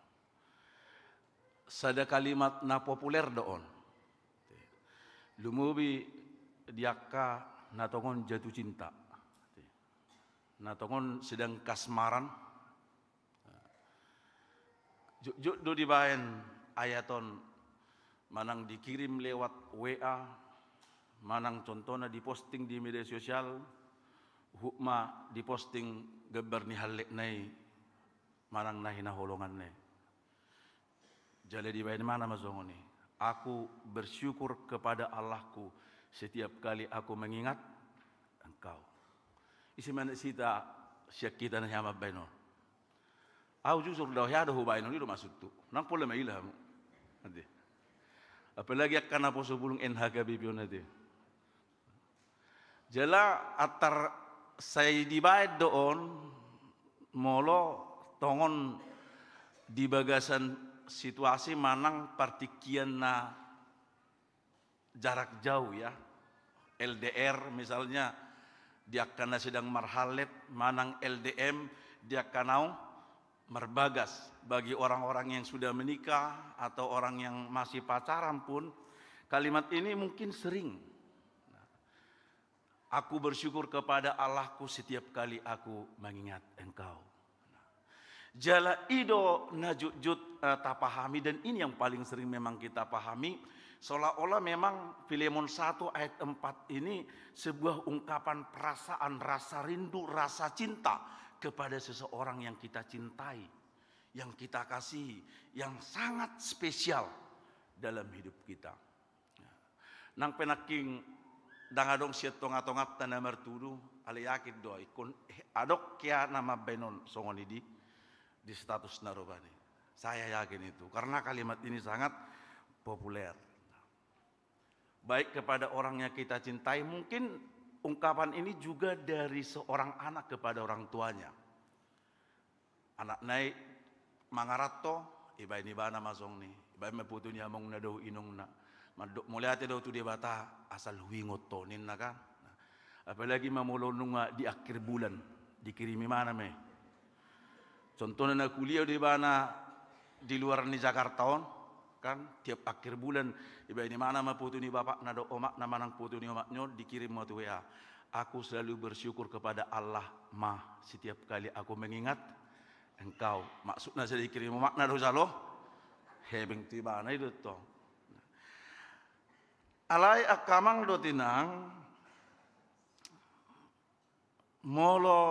Sada kalimat na populer do on. Lumobi di angka na tongon jatuh cinta. Na tongon sedang kasmaran. Jotjot do dibahen ayat on manang dikirim lewat W A, manang contohna diposting di media sosial, huhut ma diposting gambar ni hallekna i manang na hinaholonganna i. Jala dibahen ma na songon i. Aku bersyukur kepada Allahku setiap kali aku mengingat engkau. Ise ma nasida sian hita na hea mambahen on. Ahu jujur do hea do hubahen on i do maksudhu. Nang pola maila hamu. Ate. Apalagi angka naposo bulung N H K B P on ate. Jala antar sai dibahen do on molo tongon di bagasan situasi manang partingkian na jarak jauh ya. L D R misalnya di angka na sedang marhallet manang L D M di angka naung marbagas. Bagi orang-orang yang sudah menikah atau orang yang masih pacaran pun kalimat ini mungkin sering. Aku bersyukur kepada Allahku setiap kali aku mengingat engkau. Jala i do na jotjot eh, tapahami dan ini yang paling sering memang kita pahami seolah-olah memang Filemon satu ayat empat ini sebuah ungkapan perasaan rasa rindu rasa cinta kepada seseorang yang kita cintai yang kita kasihi yang sangat spesial dalam hidup kita. Nang pe nangkin ndang adong sian tongatonganta na martudu, ale yakin do ingkon adong hea na mambahen on songon i di status na roban i. Saya yakin itu karena kalimat ini sangat populer. Baik kepada orang yang kita cintai, mungkin ungkapan ini juga dari seorang anak kepada orang tuanya. Anakna i mangaranto, ibaen ibana ma songon i, ibaen ma foto ni amongna dohot inongna. Mandok mauliate do tu Debata, asal huingot ho ninna kan. Nah, apalagi ma molo nunga di akhir bulan, dikirim ibana ma i. Contohna na kuliah do ibana di luar ni Jakarta on, kan, tiap akhir bulan, ibaen ibana ma foto ni bapakna dohot omakna manang foto ni omakna on dikirim ma tu W A. Aku selalu bersyukur kepada Allah, Ma, setiap kali aku mengingat engkau. Maksudna sai dikirim omakna do salo hepeng tu ibana i do tong. Alai angka amang dohot inang, molo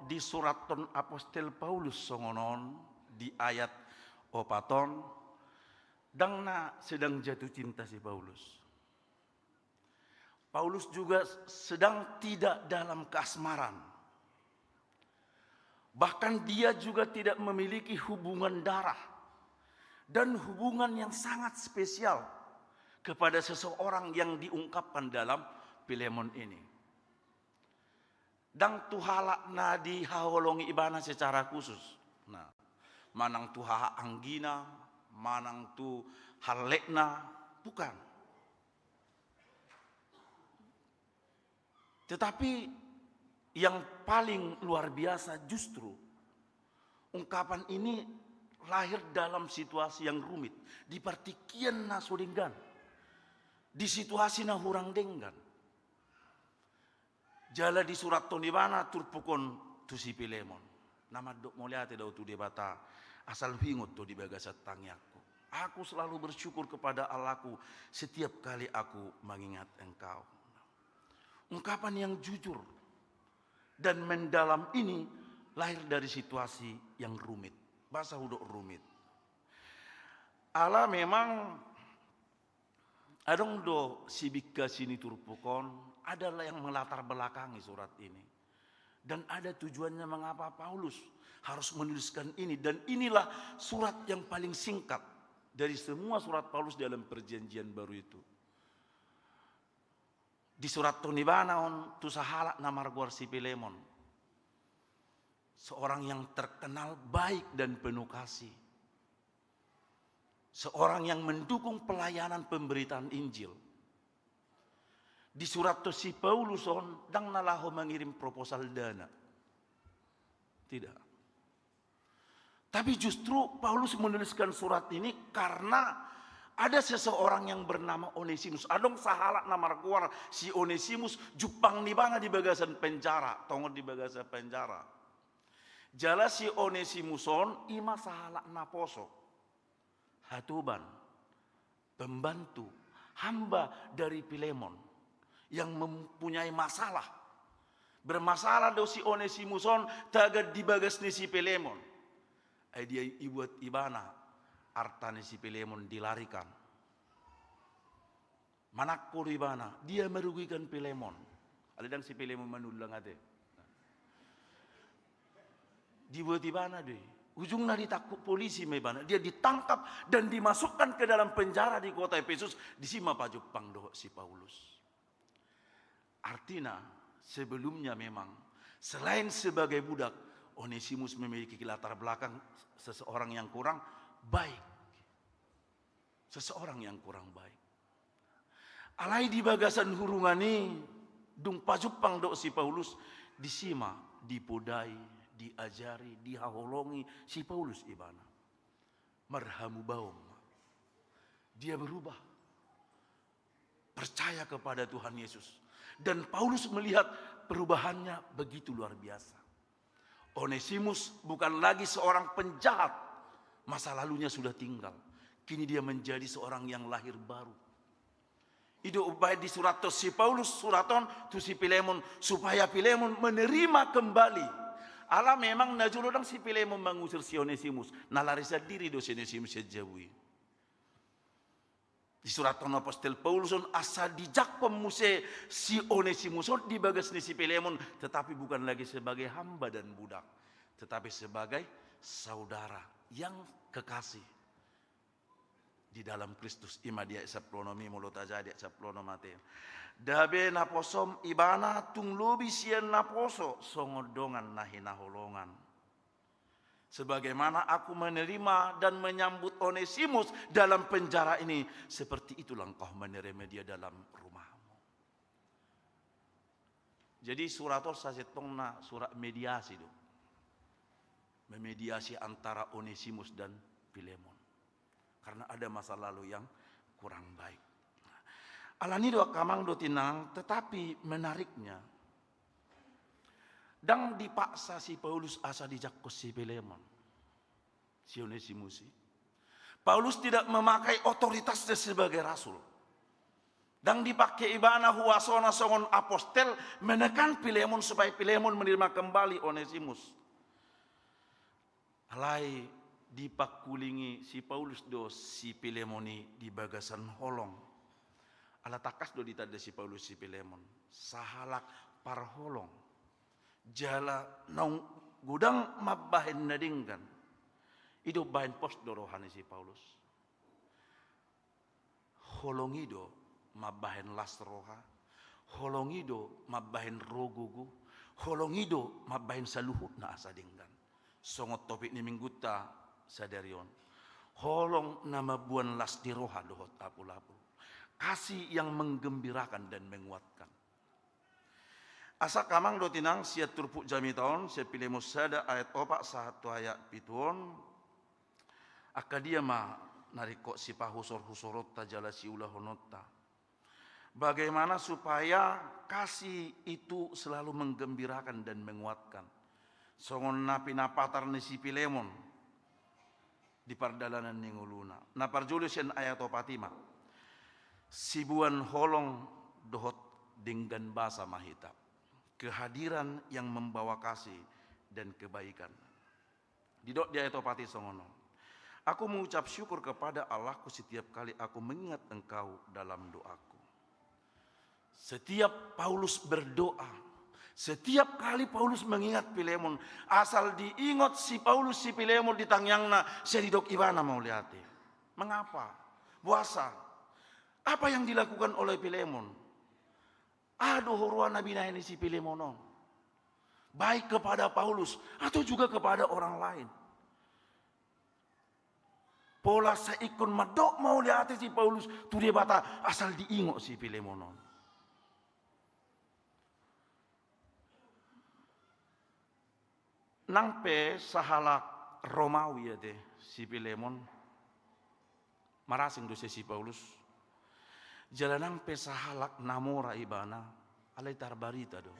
disurathon apostel Paulus songon on di ayat opat on, ndang na sedang jatuh cinta si Paulus. Paulus juga sedang tidak dalam kasmaran. Bahkan dia juga tidak memiliki hubungan darah dan hubungan yang sangat spesial kepada seseorang yang diungkapkan dalam Filemon ini. Ndang tu halak na dihaholongi ibana secara khusus. Nah, manang tu haha anggina, manang tu hallekna, bukan. Tetapi yang paling luar biasa justru ungkapan ini lahir dalam situasi yang rumit, di partingkian na so denggan, di situasi na hurang denggan. Jala disurathon ibana turpuk on tu si Filemon. Na mandok mauliate do au tu Debata, asal huingot ho di bagasan tangiangku. Aku selalu bersyukur kepada Allahku setiap kali aku mengingat engkau. Ungkapan yang jujur dan mendalam ini lahir dari situasi yang rumit. Bahasa hudok rumit. Ala memang adong do sibingkasi ni turpuk on, ada yang melatar belakangi surat ini. Dan ada tujuannya mengapa Paulus harus menuliskan ini. Dan inilah surat yang paling singkat dari semua surat Paulus dalam perjanjian baru itu. Disurathon ibana on tu sahalak na margoar si Filemon. Seorang yang terkenal baik dan penuh kasih. Seorang yang mendukung pelayanan pemberitaan Injil. Disurathon si Paulus on ndang na laho mengirim proposal dana. Tidak. Tapi justru Paulus menuliskan surat ini karena ada seseorang yang bernama Onesimus. Adong sahalak na margoar si Onesimus, jumpang ni ibana di bagasan penjara, tongon di bagasan penjara. Jala si Onesimus on i ma sahalak naposo, hatoban, pembantu, hamba dari Filemon yang mempunyai masalah. Bermasalah do si Onesimus on tagan di bagas ni si Filemon. Ai dia ibuat ibana arta ni si Filemon dilarikan. Manangko do ibana, dia merugikan Filemon. Alai ndang si Filemon manullang ate. Dibuat ibana do i. Ujungna ditangkup polisi ma ibana. Dia ditangkap dan dimasukkan ke dalam penjara di kota Efesus. Disi ma pajumpang dohot si Paulus. Artina, sebelumnya memang, selain sebagai budak, Onesimus memiliki latar belakang seseorang yang kurang baik. Seseorang yang kurang baik. Alai di bagasan hurungan i, dung pajumpang dohot si Paulus, disi ma dipodai, diajari, dihaholongi si Paulus ibana. Marhamubaon ma. Dia berubah. Percaya kepada Tuhan Yesus. Dan Paulus melihat perubahannya begitu luar biasa. Onesimus bukan lagi seorang penjahat. Masa lalunya sudah tinggal. Kini dia menjadi seorang yang lahir baru. I do umbahen disurathon si Paulus surat on tu si Filemon, supaya Filemon menerima kembali. Ala memang na jolo ndang si Filemon mangusir si Onesimus. Na lari sandiri do si Onesimus sian jabu i. Disurathon apostel Paulus on asa dijangkon muse si Onesimus on di bagas ni si Filemon, tetapi bukan lagi sebagai hamba dan budak, tetapi sebagai saudara yang kekasih di dalam Kristus. I ma di ayat sampulu onom i, molo tajaha di ayat sampulu onom ate. Gabe naposom ibana tung lobi sian naposo songon dongan na hinaholongan. Sebagaimana aku menerima dan menyambut Onesimus dalam penjara ini, seperti itulah engkau menerima dia dalam rumahmu. Jadi surat on sasintongna surat mediasi do. Memediasi antara Onesimus dan Filemon. Karena ada masa lalu yang kurang baik. Alani do angka amang dohot inang, tetapi menariknya, ndang dipaksa si Paulus asa dijangkon si Filemon si Onesimus i. Paulus tidak memakai otoritasnya sebagai rasul. Ndang dipake ibana huasona songon apostel menekan Filemon supaya Filemon menerima kembali Onesimus. Alai dipangkulingi si Paulus do si Filemon i di bagasan holong. Ala tangkas do ditanda si Paulus si Filemon sahalak parholong. Jala naung godang mambahen na denggan. I do bahen pos do roha ni si Paulus. Holong i do mambahen las roha. Holong i do mambahen ro gogo. Holong i do mambahen saluhutna asa denggan. Songon topik ni minggunta sadari on. Holong na mamboan las ni roha dohot apul-apul. Kasih yang menggembirakan dan menguatkan. Asa angka amang dohot inang, sian turpuk jamita on, sian Filemon sada ayat opat sahat tu ayat pitu on, angka dia ma na ringkot sipahusor-husoronta jala siulahononta. Bagaimana supaya kasih itu selalu menggembirakan dan menguatkan. Songon na pinapatar ni si Filemon di pardalanan ni ngoluna. Na parjolo sian ayat opat i ma. Siboan holong dohot denggan basa ma hita. Kehadiran yang membawa kasih dan kebaikan. Didok di ayat opat i songon on. Aku mengucap syukur kepada Allahku setiap kali aku mengingat engkau dalam doaku. Setiap Paulus berdoa, setiap kali Paulus mengingat Filemon, asal diingot si Paulus si Filemon di tangiangna, sai didok ibana mauliate. Mengapa? Boasa? Apa yang dilakukan oleh Filemon? Aha do huroha na binahen ni si Filemon on? Baik kepada Paulus atau juga kepada orang lain. Pola sai ingkon mandok mauliate si Paulus tu Debata asal diingot si Filemon on. Nang pe sahalak Romawi ate si Filemon, marasing do ise si Paulus. Jala nang pe sahalak na mora ibana, alai tarbarita do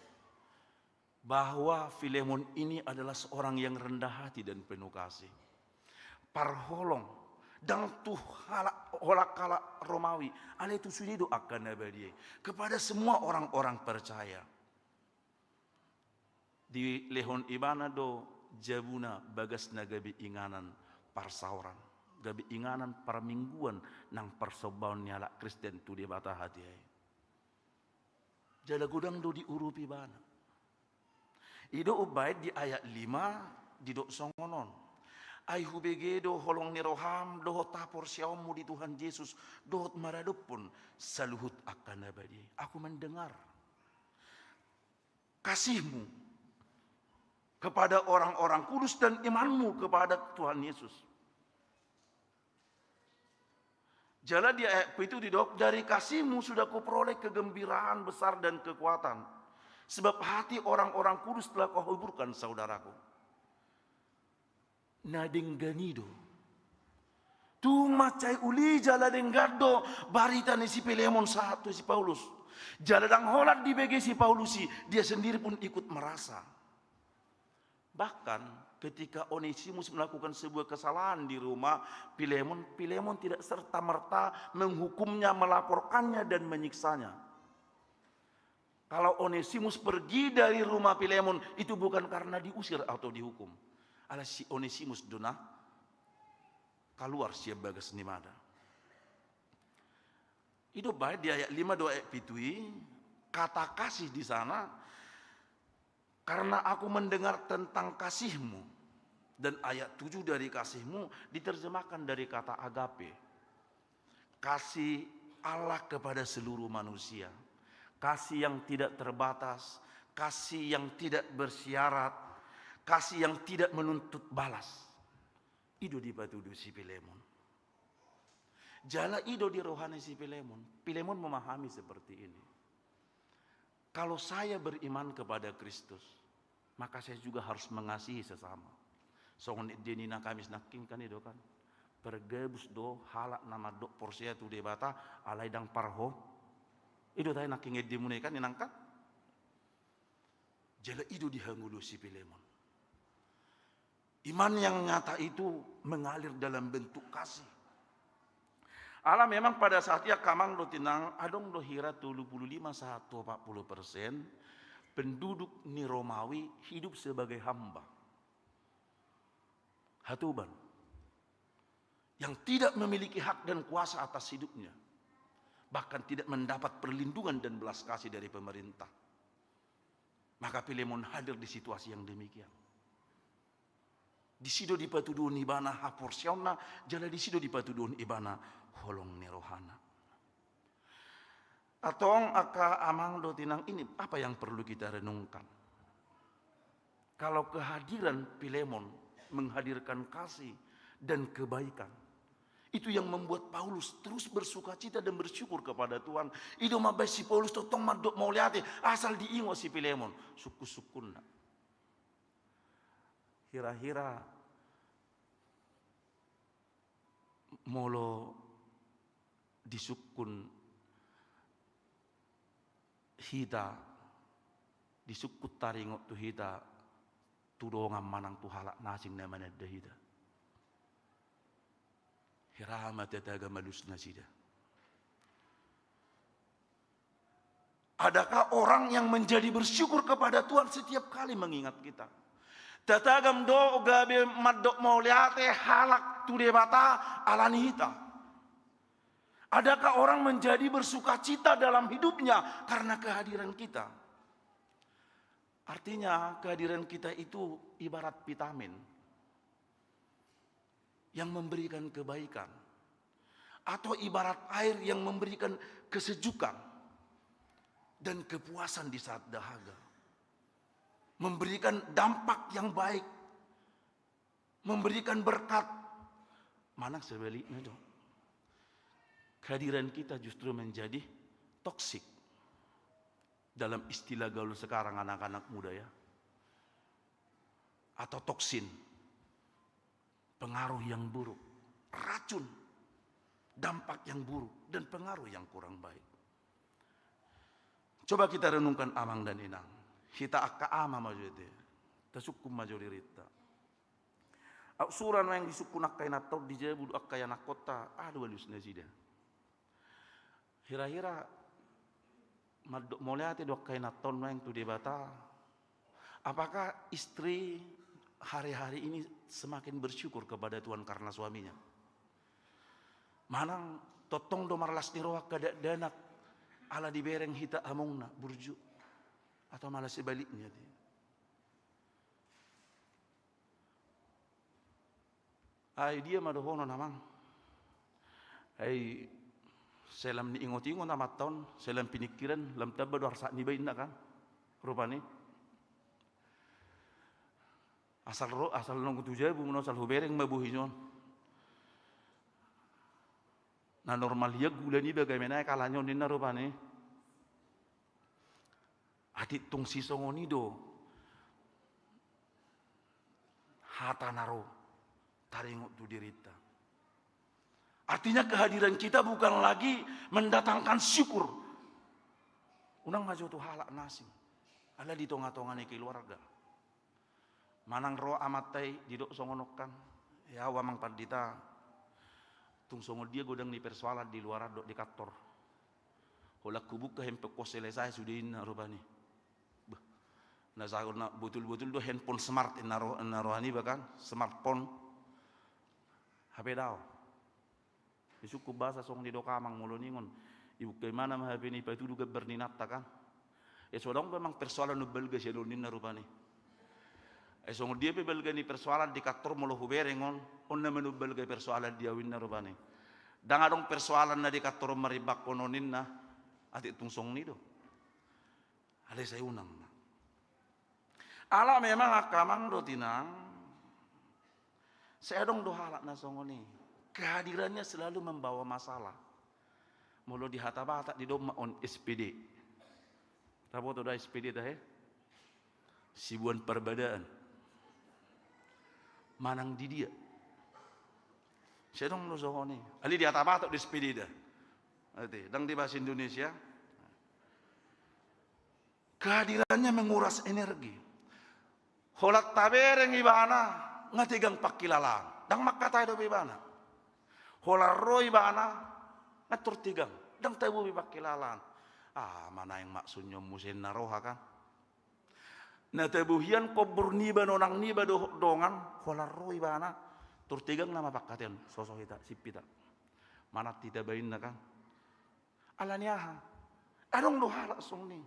bahwa Filemon ini adalah seorang yang rendah hati dan penuh kasih. Parholong, ndang tu halak, halak Romawi, alai tu sude do angka na badia i. Kepada semua orang-orang percaya. Dilehon ibana do jabuna bagas na gabe inganan parsaoran, gabe inganan parmingguan nang parsombaon ni halak Kristen tu Debata hatiha i. Jala godang do diurupi ibana. I do umbahen di ayat lima didok songon on. Ai hubege do holong ni roham dohot haporseaonmu di Tuhan Jesus dohot maradophon saluhut angka na badia i. Aku mendengar kasihmu kepada orang-orang kudus dan imanmu kepada Tuhan Yesus. Jala di ayat pitu didok, dari kasihmu sudah kuperoleh kegembiraan besar dan kekuatan. Sebab hati orang-orang kudus telah kau hiburkan, saudaraku. Na denggan i do. Tung mansai uli jala denggan do barita ni si Filemon sahat tu si Paulus. Jala ndang holan dibege si Paulus i, dia sendiri pun ikut merasa. Bahkan ketika Onesimus melakukan sebuah kesalahan di rumah Filemon, Filemon tidak serta-merta menghukumnya, melaporkannya, dan menyiksanya. Kalau Onesimus pergi dari rumah Filemon, itu bukan karena diusir atau dihukum. Alai si Onesimus do na kaluar sian bagas ni mata. I do baen di ayat lima dohot ayat pitu i, kata kasih di sana, karena aku mendengar tentang kasihmu. Dan ayat tujuh dari kasihmu diterjemahkan dari kata agape. Kasih Allah kepada seluruh manusia. Kasih yang tidak terbatas, kasih yang tidak bersyarat, Kasih yang tidak menuntut balas. I do dipatudu si Filemon. Jala i do di rohana si Filemon. Filemon memahami seperti ini. Kalau saya beriman kepada Kristus, maka saya juga harus mengasihi sesama. Songon ende ni na Kamis nangkin kan i do kan. Pargabus do halak na mandok porsea tu Debata alai ndang parho. I do tahe nangkin ende muna i kan inang kan. Jala i do dihangoluhon si Filemon. Iman yang nyata itu mengalir dalam bentuk kasih. Ala memang pada saat i angka amang dohot inang adong do hira tolu puluh lima sahat tu opat puluh persen penduduk ni Romawi hidup sebagai hamba. Hatoban. Yang tidak memiliki hak dan kuasa atas hidupnya. Bahkan tidak mendapat perlindungan dan belas kasih dari pemerintah. Maka Filemon hadir di situasi yang demikian. Disi do dipatuduhon ibana haporseaonna, jala disi do dipatuduhon ibana holong ni rohana. Antong angka amang dohot inang, ini apa yang perlu kita renungkan? Kalau kehadiran Filemon menghadirkan kasih dan kebaikan, itu yang membuat Paulus terus bersukacita dan bersyukur kepada Tuhan. I do mambahen si Paulus tongtong mandok mauliate, asal diingot si Filemon, sungkunsungkunna. Hira-hira molo disungkun hita, disungkun taringot tu hita, tu dongan manang tu halak na asing na mananda hita. Hira ma tatagam alus nasida. Adakah orang yang menjadi bersyukur kepada Tuhan setiap kali mengingat kita? Tatagam do gabe mandok mauliate halak tu Debata ala ni hita? Adakah orang menjadi bersukacita dalam hidupnya karena kehadiran kita? Artinya, kehadiran kita itu ibarat vitamin yang memberikan kebaikan, atau ibarat air yang memberikan kesejukan dan kepuasan di saat dahaga, memberikan dampak yang baik, memberikan berkat. Manang sebaliknya dong, kehadiran kita justru menjadi toksik. Dalam istilah gaul sekarang anak-anak muda ya, atau toksin, pengaruh yang buruk, racun, dampak yang buruk, dan pengaruh yang kurang baik. Coba kita renungkan amang dan inang. Hita angka ama ma jo ate, tasungkun ma jo dirinta. Au sura nuaeng disungkun angka inanta on, di jabu do angka ianakhonta, alu alus nasida. Hira-hira mandok mauliate do angka inanta on nuaeng tu Debata. Apakah istri hari-hari ini semakin bersyukur kepada Tuhan karena suaminya? Manang tongtong do marlas ni roha angka dakdanak ala dibereng hita amongna burju? Atau malah sebaliknya? Ai dia ma dohonon amang? Ai sai lam niingot-ingot amanta on, sai lam piningkiran, lam tamba do arsak niba inna kan? Rupani. Asal ro, asal nunga tu jabu ma on, asal hubereng ma bohi on. Na normal ia gula niba gabe naek alani on ninna rupani. Atik tung sisongon i do hata na ro taringot tu dirinta. Artinya kehadiran kita bukan lagi mendatangkan syukur. Unang ma jo tu halak na asing. Ala di tonga-tonga ni keluarga. Manang ro amanta i didok songon on kan, ya au amang pandita, tung songon dia godang ni persoalan di luaran dohot di kantor. Holan hubuka handphone on selesai sude inna rupani. Bah, na sahat na botul-botul do handphone smart inna ro, inna roha niba kan, smartphone. Hape daong. Disungkun bahasa songon didok amang molo ningon. Ibuka imana ma hape ni patudu gambar ni inanta kan. E so adong pe amang persoalan umbalga sian on ninna rupani. E songon dia pe balga ni persoalan di kantor molo hubereng on, on nama umbalga persoalan di au inna rupani. Ndang adong persoalan na di kantor on marimbangkon on ninna, atik tung songon i do. Alai sai unang ma. Ala memang angka amang dohot inang, sai adong do halak na songon i. Kehadirannya selalu membawa masalah. Molo di hata Batak didok ma on S P D. Taboto da S P D tahe? Sibuan parbadaan. Manang di dia. Sai adong do songon i. Alai di hata Batak do S P D da. Ate, ndang di bahasa Indonesia. Kehadirannya menguras energi. Holan tabereng ibana, nga tegang pangkilalaan. Ndang mangkatai dope ibana. Holan ro ibana, nga tortegang. Ndang tabo be pangkilalaan. Ah, manaeng maksudnya muse na roha kan. Na tabo hian kombur niba, nonang niba dohot dongan, holan ro ibana, tortegang nama pangkataion, soso hita, sip hita. Manat hita bainna kan. Alani aha? Adong do halak songon i.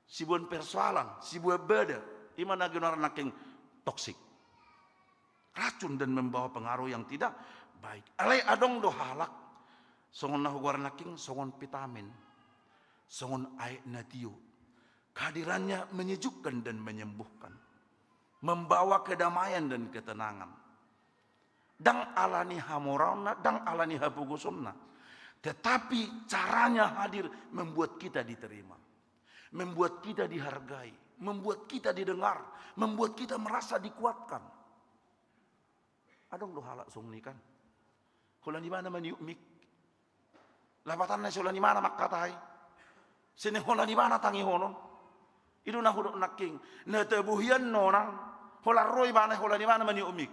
Sibuan persoalan, sibuan bada, ima na ginoaran nangkin toksik. Racun dan membawa pengaruh yang tidak baik. Alai adong do halak, songon na hugoaran nangkin, songon vitamin, songon aek na tio. Kehadirannya menyejukkan dan menyembuhkan. Membawa kedamaian dan ketenangan. Ndang alani hamoraonna, ndang alani hapogosonna. Tetapi caranya hadir membuat kita diterima. Membuat kita dihargai. Membuat kita didengar. Membuat kita merasa dikuatkan. Adong do halak songon i kan. Holan ibana maniop mik. Lapatanna sai holan ibana mangkatai. Sai holan ibana tangihonon. I do na hudok nangkin. Na tabo hian nonang. Holan ro ibana, holan ibana maniop mik.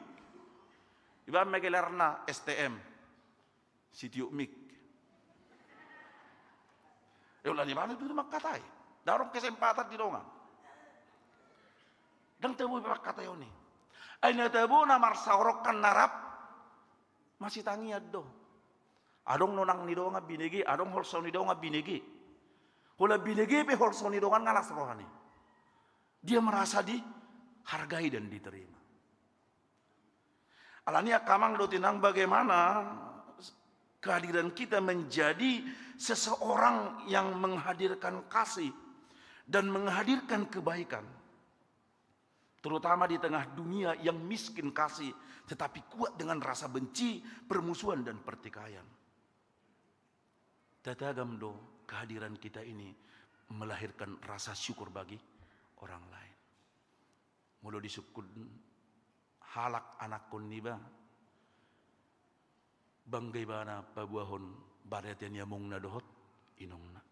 Ibana ma gelarna S T M. Sitiop mik. Eh, holan ibana tutu mangkatai. Ndang adong kesempatan di dongan. Ndang tabo be pangkataion i. Ai na tabo na marsaorongkan na rap. Masitangian do. Adong nonang ni dongan binege, adong holso ni dongan binege. Holan binege pe holso ni dongan nga las rohana. Dia merasa dihargai dan diterima. Alani angka amang dohot inang, bagaimana kehadiran kita menjadi seseorang yang menghadirkan kasih dan menghadirkan kebaikan. Terutama di tengah dunia yang miskin kasih, tetapi kuat dengan rasa benci, permusuhan, dan pertikaian. Tatagam do kehadiran kita ini melahirkan rasa syukur bagi orang lain. Molo disungkun halak anakkon niba, bangga ibana paboahon barete ni amongna dohot inongna.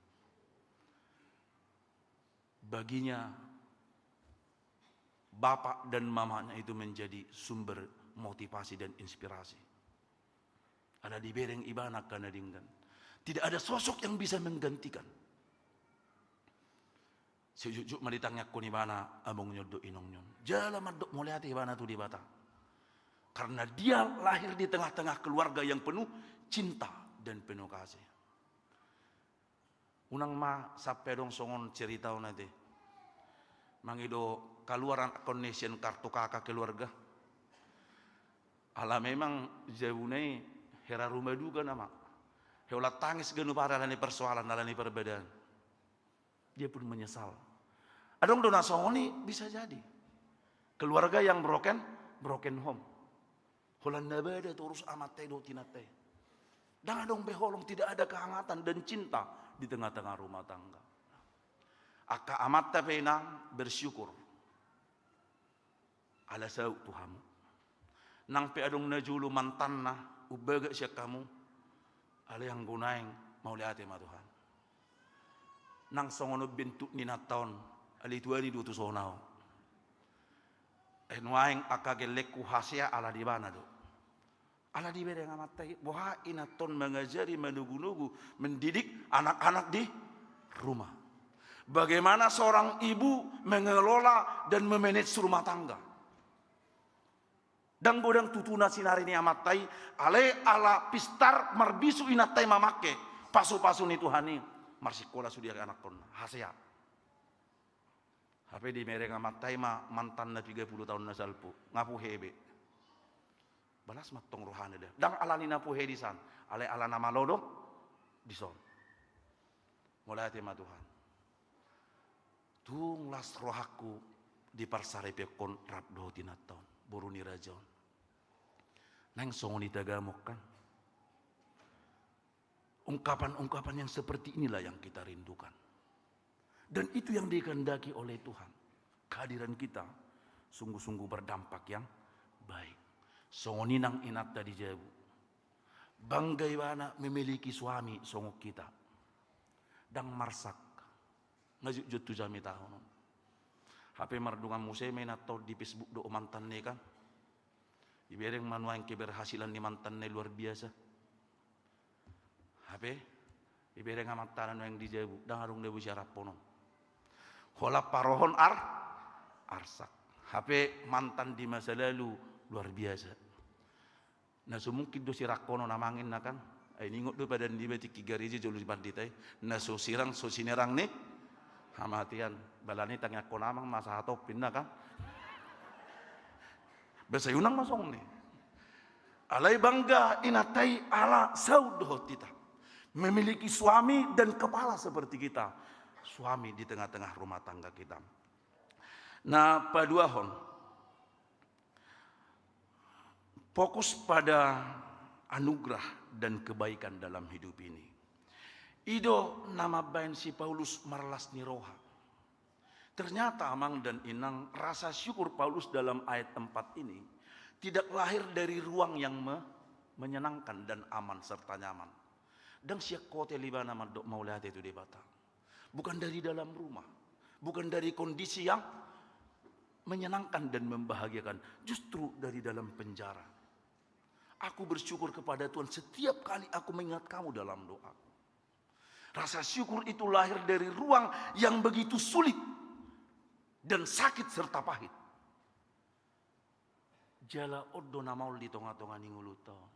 Baginya, bapak dan mamanya itu menjadi sumber motivasi dan inspirasi. Ala dibereng ibana angka na denggan. Tidak ada sosok yang bisa menggantikan. Sai jotjot ma ditangiangkon ibana among ni on dohot inong ni on. Jala mandok mauliate ibana tu Debata. Karena dia lahir di tengah-tengah keluarga yang penuh cinta dan penuh kasih. Unang ma sampe adong songon cerita on ate. Mangido kaluar anakkon na sian kartu K K keluarga. Ala memang jabuna i hera rumah duka nama. Hela tangis ganup ari alani persoalan, alani perbedaan. Dia pun menyesal. Adong do na songon i, bisa jadi. Keluarga yang broken, broken home. Holan na bada torus amanta i dohot inanta i. Ndang adong be holong, tidak ada kehangatan dan cinta di tengah-tengah rumah tangga. Angka amanta pe inang bersyukur. Ala saut tu hamu. Nang pe adong na jolo mantanna, umbaga sian hamu, alai anggo naeng mauliate ma Tuhan. Nang songon on bentuk ni inanta on, alai tuani do tu son ahu. Eh, nuaeng angka gellengku hasea ala di ibana do. Ala dibereng amanta i, boha inanta on mangajari, manogunogu, mendidik anak-anak di rumah. Bagaimana seorang ibu mengelola dan memanage rumah tangga. Ndang godang tutuna sinari ni amanta i, alai ala pistar marbisuk inanta i mamangke pasupasu ni Tuhan i, marsikola sude anakkonna, hasea. Hape dimereng amanta i ma mantanna piga pulu taon na salpu, nga puhe be. Balas mantong rohana da. Ndang alani na puhe disan, alai ala na malo do dison. Mauliate ma Tuhan. Dung las rohangku di parsaripeon rap dohot inanta on, boru ni raja on. Naeng songon i tagamon kan. Ungkapan-ungkapan yang seperti inilah yang kita rindukan. Dan itu yang dikehendaki oleh Tuhan. Kehadiran kita sungguh-sungguh berdampak yang baik. Songon i nang inanta di jabu. Bangga ibana memiliki suami songon hita. Ndang marsak. Nga jotjot tu jamita on. Hape mardongan muse ma inanta on di Facebook dohot mantanna i kan. Ibereng ma nuaeng keberhasilan ni mantanna i luar biasa. Hape ibereng amantana nuaeng di jabu, ndang adong na boi siaraphonon. Holan parohon ar, arsak. Hape mantan di masa lalu luar biasa. Na so mungkin do siranghonon amang inna kan. Ai ningot do padan niba tingki gareja jolo di pandita i. Na so sirang so sinerang ni hamatean. Bala ni tangiangkon amang ma sahat on inna kan. Bahasa Yunani ma songon i. Alai bangga inanta i ala saut dohot hita. Memiliki suami dan kepala seperti kita. Suami di tengah-tengah rumah tangga kita. Na paduahon. Fokus pada anugerah dan kebaikan dalam hidup ini. I do na mambahen si Paulus marlas ni roha. Ternyata amang dan inang, rasa syukur Paulus dalam ayat empat ini tidak lahir dari ruang yang me-, menyenangkan dan aman serta nyaman. Ndang sian hotel ibana mandok mauliate tu Debata. Bukan dari dalam rumah. Bukan dari kondisi yang menyenangkan dan membahagiakan. Justru dari dalam penjara. Aku bersyukur kepada Tuhan setiap kali aku mengingat kamu dalam doaku. Rasa syukur itu lahir dari ruang yang begitu sulit dan sakit serta pahit. Jala on do na maol di tonga-tonga ni ngolunta on.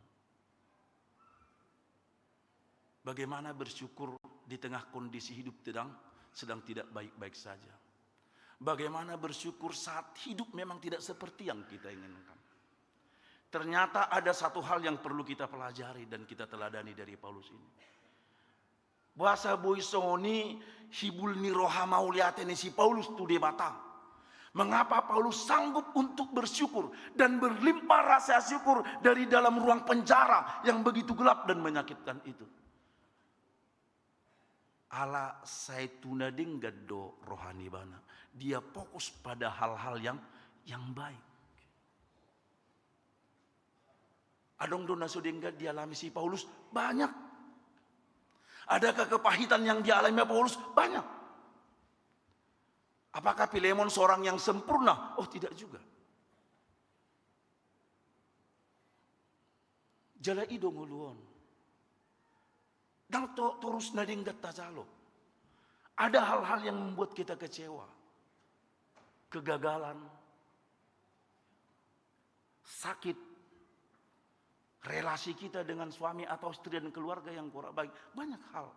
Bagaimana bersyukur di tengah kondisi hidup sedang, sedang tidak baik-baik saja. Bagaimana bersyukur saat hidup memang tidak seperti yang kita inginkan. Ternyata ada satu hal yang perlu kita pelajari dan kita teladani dari Paulus ini. Boasa boi songon i hibul ni roha mauliate ni si Paulus tu Debata. Mengapa Paulus sanggup untuk bersyukur dan berlimpah rasa syukur dari dalam ruang penjara yang begitu gelap dan menyakitkan itu? Ala sai tu na denggan do roha ni ibana. Dia fokus pada hal-hal yang, yang baik. Adong do na so denggan dialami si Paulus? Banyak. Adakah kepahitan yang dialami Paulus? Banyak. Apakah Filemon seorang yang sempurna? Oh, tidak juga. Jala i do ngolu on. Ndang to-, torus na denggan tajalo. Ada hal-hal yang membuat kita kecewa. Kegagalan, sakit, relasi kita dengan suami atau istri dan keluarga yang kurang baik, banyak hal.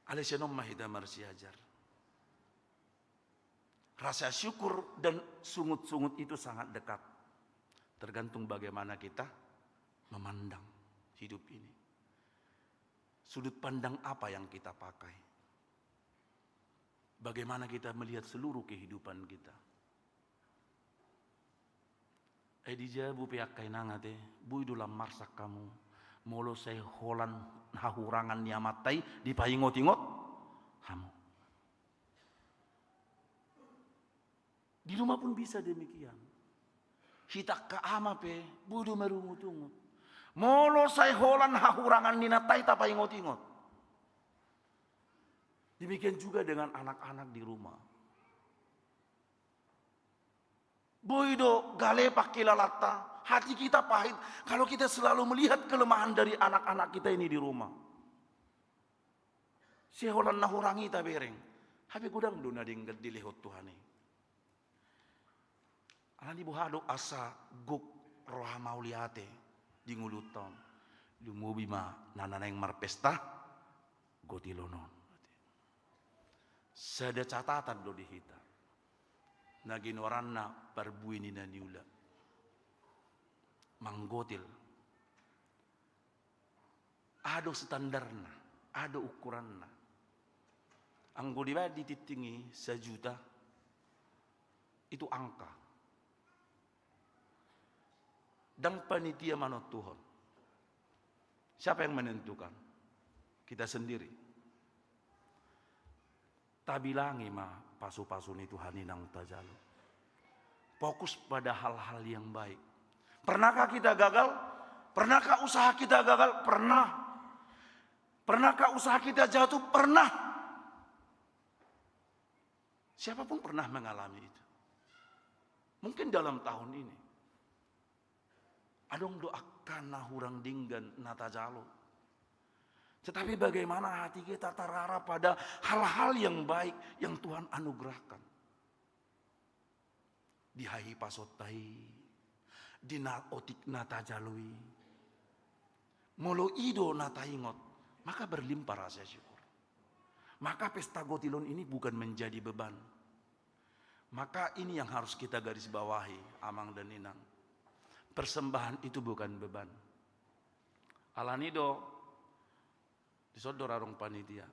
Alai sian on ma hita marsiajar. Rasa syukur dan sungut-sungut itu sangat dekat. Tergantung bagaimana kita memandang hidup ini. Sudut pandang apa yang kita pakai? Bagaimana kita melihat seluruh kehidupan kita? Ai di jabu pe angka inang ate, boi do lam marsak hamu, molo sai holan hahurangan ni amanta i dipaingot-ingot hamu. Di rumah pun bisa demikian. Hita angka ama pe, boi do marungut-ungut. Molo sai holan hahurangan ni inanta i tapaingot-ingot. Demikian juga dengan anak-anak di rumah. Boi do gale pangkilalanta, hati kita pahit kalau kita selalu melihat kelemahan dari anak-anak kita ini di rumah. Sai holan na hurang i tabereng, hape godang do na denggan dilehon Tuhan i. Alani boha do asa gok roha mauliate di ngolunta on? Lumobi ma na naeng marpesta gotilon on. Sada catatan do di hita na ginoaranna parbue ni na niula. Manggotil. Aha do standarna, aha do ukuranna. Anggo dibaen di tingting i sajuta, itu angka. Ndang panitia manontuhon. Siapa yang menentukan? Kita sendiri. Tabilangi ma pasu-pasu ni Tuhan i naung tajalo. Fokus pada hal-hal yang baik. Pernahkah kita gagal? Pernahkah usaha kita gagal? Pernah. Pernahkah usaha kita jatuh? Pernah. Siapapun pernah mengalami itu. Mungkin dalam tahun ini. Adong do angka na hurang denggan na tajalo. Tetapi bagaimana hati kita terarah pada hal-hal yang baik yang Tuhan anugerahkan. Di hahipason ta i, di na otik na tajalo i. Molo i do na taingot, maka berlimpah rasa syukur. Maka pesta gotilon ini bukan menjadi beban. Maka ini yang harus kita garis bawahi, amang dan inang. Persembahan itu bukan beban. Alani do, di son do ra adong panitia.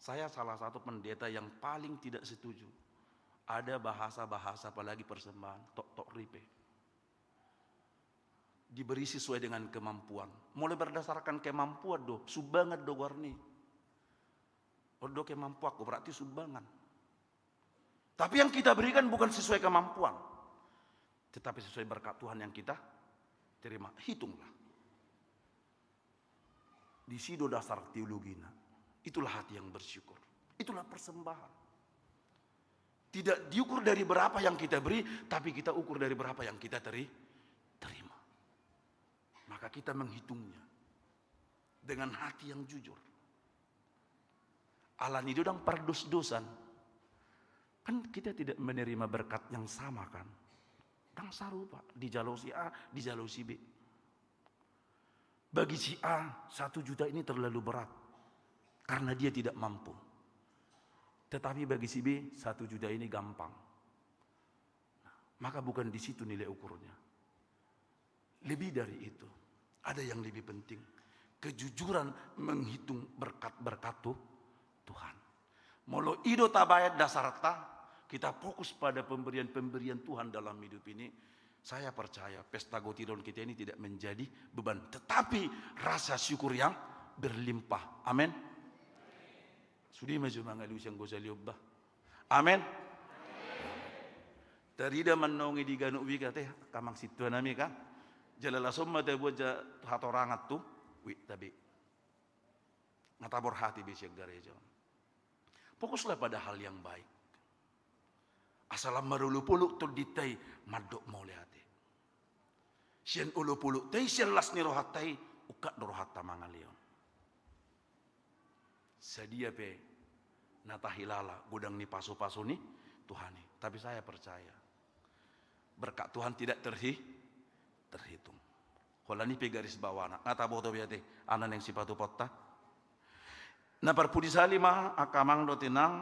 Saya salah satu pendeta yang paling tidak setuju. Ada bahasa-bahasa, apalagi persembahan, tok-tok ripe. Diberi sesuai dengan kemampuan. Molo berdasarkan kemampuan do, sumbangan do goarna i. On do kemampuanku, berarti sumbangan. Tapi yang kita berikan bukan sesuai kemampuan, tetapi sesuai berkat Tuhan yang kita terima. Hitunglah. Di situ dasar teologina. Itulah hati yang bersyukur. Itulah persembahan. Tidak diukur dari berapa yang kita beri, tapi kita ukur dari berapa yang kita teri-, terima. Maka kita menghitungnya dengan hati yang jujur. Alani do ndang pardos-dosan. Kan kita tidak menerima berkat yang sama, kan? Ndang sarupa, dijalo si A, dijalo si B. Bagi si A, satu juta ini terlalu berat karena dia tidak mampu. Tetapi bagi si B, satu juta ini gampang. Nah, maka bukan di situ nilai ukurnya. Lebih dari itu, ada yang lebih penting. Kejujuran menghitung berkat-berkat Tu-, Tuhan. Molo i do tabaen dasarta, kita fokus pada pemberian-pemberian Tuhan dalam hidup ini, saya percaya pesta gotilon kita ini tidak menjadi beban, tetapi rasa syukur yang berlimpah. Amin. Sude ma jo mangalusi anggo saliomba. Amin. Tarida mannongoi di ganup i, ate, angka amang sintua nami, kan. Jala laos on ma tabuat ja hatorangan tu, wi, tabe. Nga taborhat be sian gareja on. Fokuslah pada hal yang baik. Asa lam marolopolop tondinta i, mandok mauliate. Sian olopolopta i, sian las ni rohanta i, ungkap do rohanta mangalehon. Sadia pe na tahilala godang ni pasupasu ni Tuhan i. Tapi saya percaya, berkat Tuhan tidak terhi-, terhitung. Holan i pe garis bawana. Nga taboto be ate, anak naeng sipatupaonta. Na parpudi sali ma, angka amang dohot inang,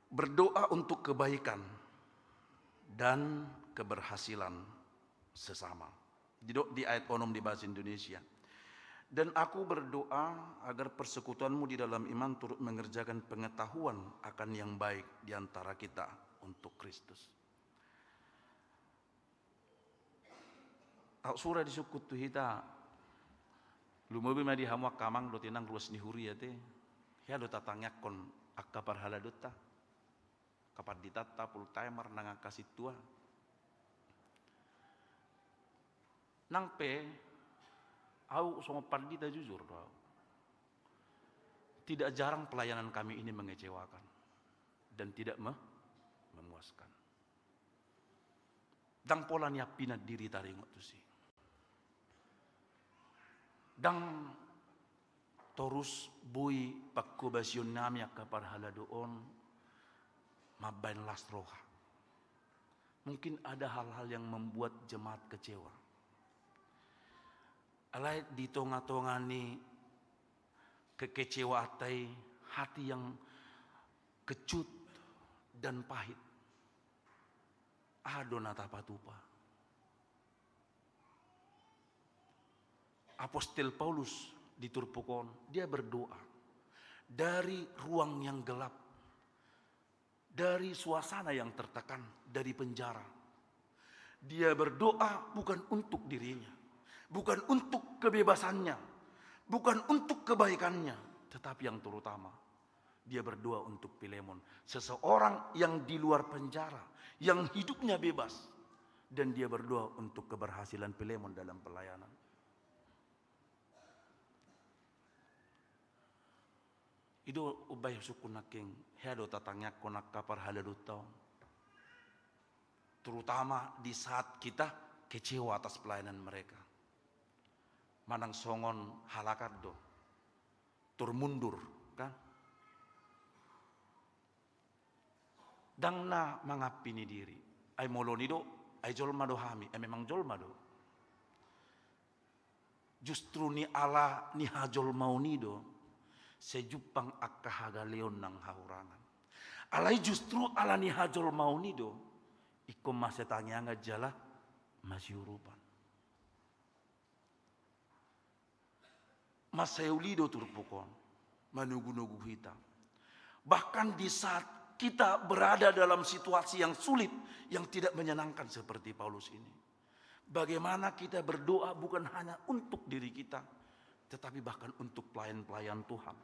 berdoa untuk kebaikan dan keberhasilan sesama. Didok di ayat onom di bahasa Indonesia. Dan aku berdoa agar persekutuanmu di dalam iman turut mengerjakan pengetahuan akan yang baik di antara kita untuk Kristus. Tahu sura disungkun tu hita, lumobi ma di hamu angka amang dohot inang ruas ni huria te. Hea do tatangiangkon angka parhaladoonta, angka panditanta, full timer, nang angka sintua. Nang pe, au songon pandita jujur do au. Tidak jarang pelayanan kami ini mengecewakan dan tidak me-, memuaskan. Ndang pola niampinan diri taringot tusi. Ndang torus boi panghobasion nami angka parhalado on mambaen las roha. Mungkin ada hal-hal yang membuat jemaat kecewa. Alai di tonga-tonga ni kekecewaanta i, hati yang kecut dan pahit. Aha do na tapatupa? Apostel Paulus di turpuk on, dia berdoa dari ruang yang gelap, dari suasana yang tertekan, dari penjara. Dia berdoa bukan untuk dirinya, bukan untuk kebebasannya, bukan untuk kebaikannya, tetapi yang terutama, dia berdoa untuk Filemon, seseorang yang di luar penjara, yang hidupnya bebas, dan dia berdoa untuk keberhasilan Filemon dalam pelayanan. I do umbahen sungkun nangkin, hea do tatangiangkon angka parhalado on. Terutama di saat kita kecewa atas pelayanan mereka. Manang songon halak an do, termundur, kan? Ndang na mangampini diri. Ai molo on i do, ai jolma do hami, ai memang jolma do. Justru ni ala ni hajolmaon i do, sai jumpang angka hagaleon nang hahurangan. Alai justru ala ni hajolmaon i do, ingkon masa tangiangan jala masiurupan. Masa uli do turpuk on, manogu-nogu hita. Bahkan di saat kita berada dalam situasi yang sulit, yang tidak menyenangkan seperti Paulus ini. Bagaimana kita berdoa bukan hanya untuk diri kita, tetapi bahkan untuk pelayan-pelayan Tuhan.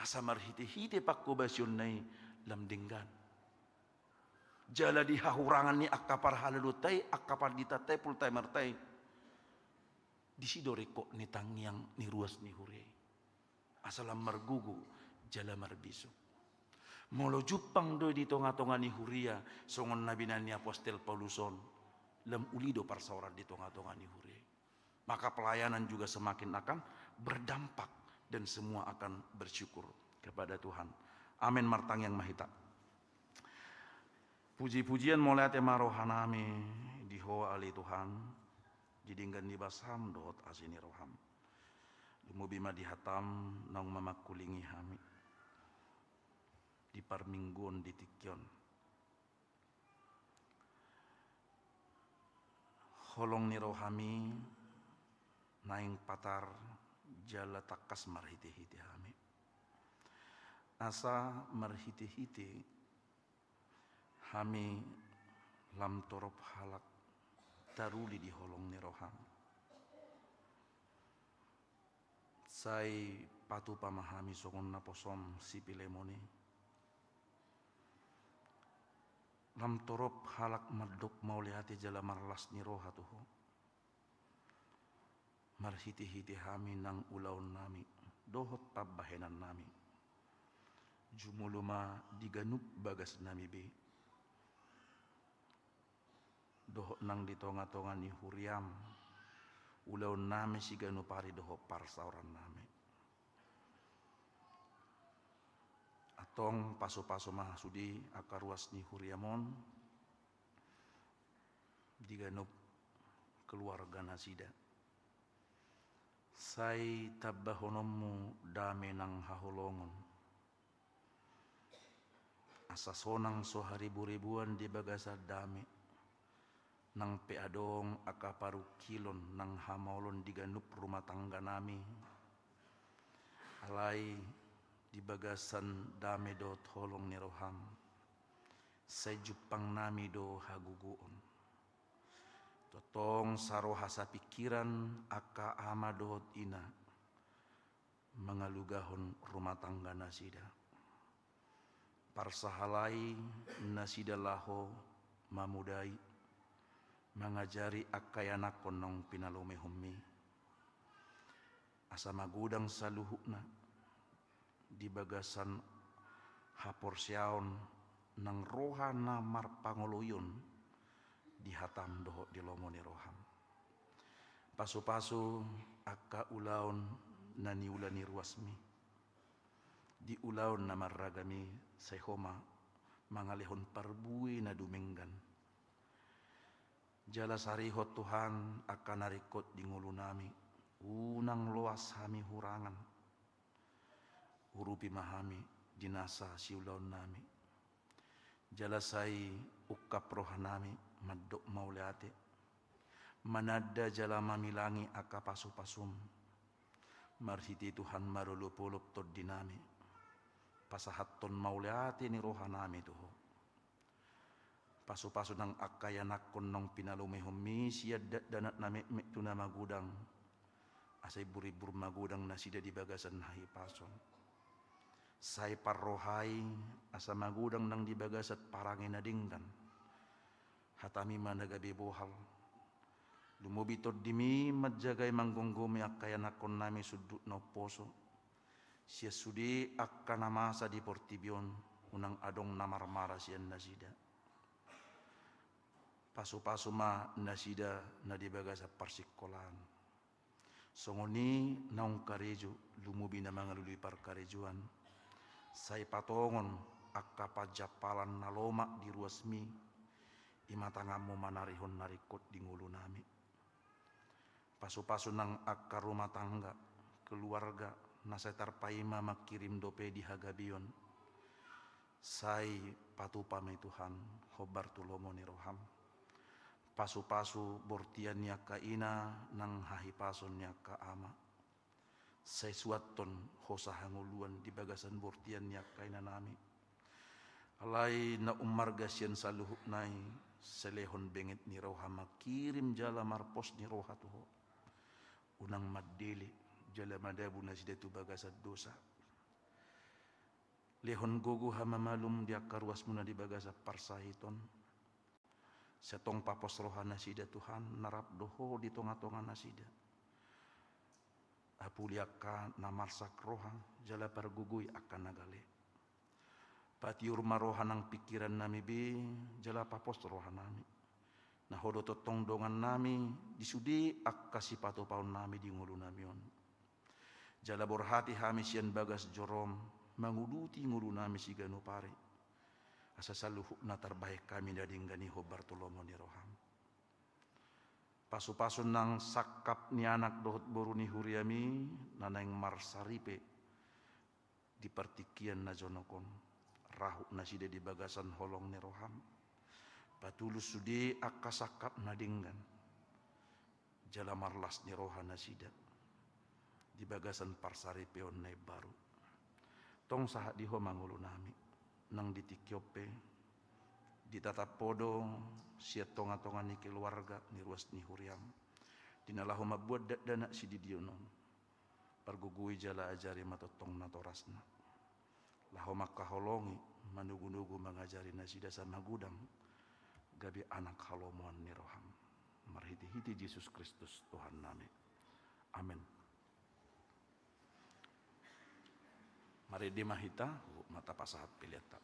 Asa marhite-hite pangkobasionna i lam denggan. Jala di hahurangan ni angka parhalado ta i, angka pandita ta i, pultai marta i. Disi do ringkot ni tangiang ni ruas ni huria i. Asa lam margogo, jala marbisuk. Molo jumpang do i di tonga-tonga ni huria, songon na binahen ni apostel Paulus on, lam uli do parsaoran di tonga-tonga ni huria i. Maka pelayanan juga semakin akan berdampak dan semua akan bersyukur kepada Tuhan. Amin, martangiang ma hita. Puji-pujian mauliate ma rohanami di Ho ale Tuhan, di denggan ni basam dohot asi ni roham. Lumobi ma di hatam naung mamangkulingi hami di parmingguon di tingki on. Holong ni rohami naeng patar jala tangkas marhite-hite hami. Asa marhite-hite hami lam torop halak taruli di holong ni roham. Sai patupa ma hami songon naposom si Pilemon i. Lam torop halak mandok mauliate jala marlas ni roha tu Ho. Marhite-hite hami nang ulaonnami dohot pambahenannami. Jumolo ma di ganup bagasnami be. Dohot nang di tonga-tonga ni huriam, ulaonnami siganup ari dohot parsaorannami. Antong pasu-pasu ma sude angka ruas ni huriam on, di ganup keluarga nasida. Sai tambahononmu dame nang haholongon. Asa sonang so haribu-ribuan di bagasan dame, nang pe adong angka parungkilon nang hamaolon di ganup rumah tangganami. Alai di bagasan dame dohot holong ni roham, sai jumpangnami do hagogoon. Tongtong saroha sapingkiran angka ama dohot ina mangalugahon rumah tangga nasida. Parsahalai nasida laho mamodai, mangajari angka ianakhon naung pinalomehonmi. Asa magodang saluhutna di bagasan haporseaon nang roha na marpangoloion di hatam dohot di lomo ni roham. Pasu-pasu angka ulaon na niula ni ruasmi. Di ulaon na marragam i sai Ho ma mangalehon parbue na dumenggan. Jala sarihon Tuhan angka na ringkot di ngolunami, unang loas hami hurangan. Urupi ma hami di nasa siulaonnami. Jala sai ungkap rohanami mandok mauliate. Mananda jala mamilangi angka pasupasum, marhite Tuhan, marolopolop tondinami, pasahathon mauliate ni rohanami tu Ho. Pasupasu nang angka ianakhon naung pinalumehonmi sian dakdanak na metmet tu na magodang, asa imburimbur magodang nasida di bagasan hahipason. Sai parrohai asa magodang nang di bagasan parange na denggan. Hatami ma na gabe bohal. Lumobi tondimi manjagai manggomgomi angka ianakhonnami sundut na umposo. Sian sude angka na masa di portibi on, unang adong na marmara sian nasida. Pasupasu ma nasida na di bagasan parsingkolaan. Songon i naung karejo, lumobi na mangalului parkarejoan. Sai patongon angka panjampalan na lomak di ruasmi, i ma tanganmu manarihon na ringkot di ngolunami. Pasupasu nang angka rumah tangga, keluarga, na sai tarpaima mangkirim dope di hagabeon. Sai patupa ma i Tuhan, hombar tu lomo ni roham. Pasupasu bortian ni angka ina nang hahipason ni angka ama. Sai suathon hosa hangoluan di bagasan bortian ni angka inanami. Alai na ummarga sian saluhutna i, sai lehon benget ni roha mangkirim jala marpos ni roha tu Ho. Unang mandele jala madabu nasida tu bagasan dosa. Lehon gogo hamamalum di angka ruasmuna di bagasan parsahiton. Sai tong papos roha nasida Tuhan, na rap do Ho di tongatonga nasida. Apuli angka na marsak roha, jala pargogoi angka na gale. Patiur ma roha nang pingkirannami be, jala papos rohanami. Na Ho do tongtong dongannami, di sude angka sipatupaonnami di ngolunami on. Jala borhati hami sian bagas jorom, manguduti ngolunami siganup ari. Asa saluhutna tarbahen hami na denggan i hombar tu lomo ni roham. Pasupasu nang sangkap ni anak dohot boru ni huriami, na naeng marsaripe di partingkian na jonok on, rahut nasida di bagasan holong ni roham. Patulus sude angka sangkap na denggan. Jala marlas ni roha nasida di bagasan parsaripeon na imbaru. Tong sahat di Ho ma ngolunami, nang di tingki on pe, ditatap Ho do sian tongatonga ni keluarga ni ruas ni huriam, di na laho mambuat dakdanak sididion on. Pargogoi jala ajari ma tongtong natorasna. Laho mangkaholongi, manugunugu, mangajari nasida asa magodang gabe anak halomoan ni roham. Marhitehite Jesus Kristus Tuhannami. Amen. Marende ma hita, huhut ma tapasahat peleanta.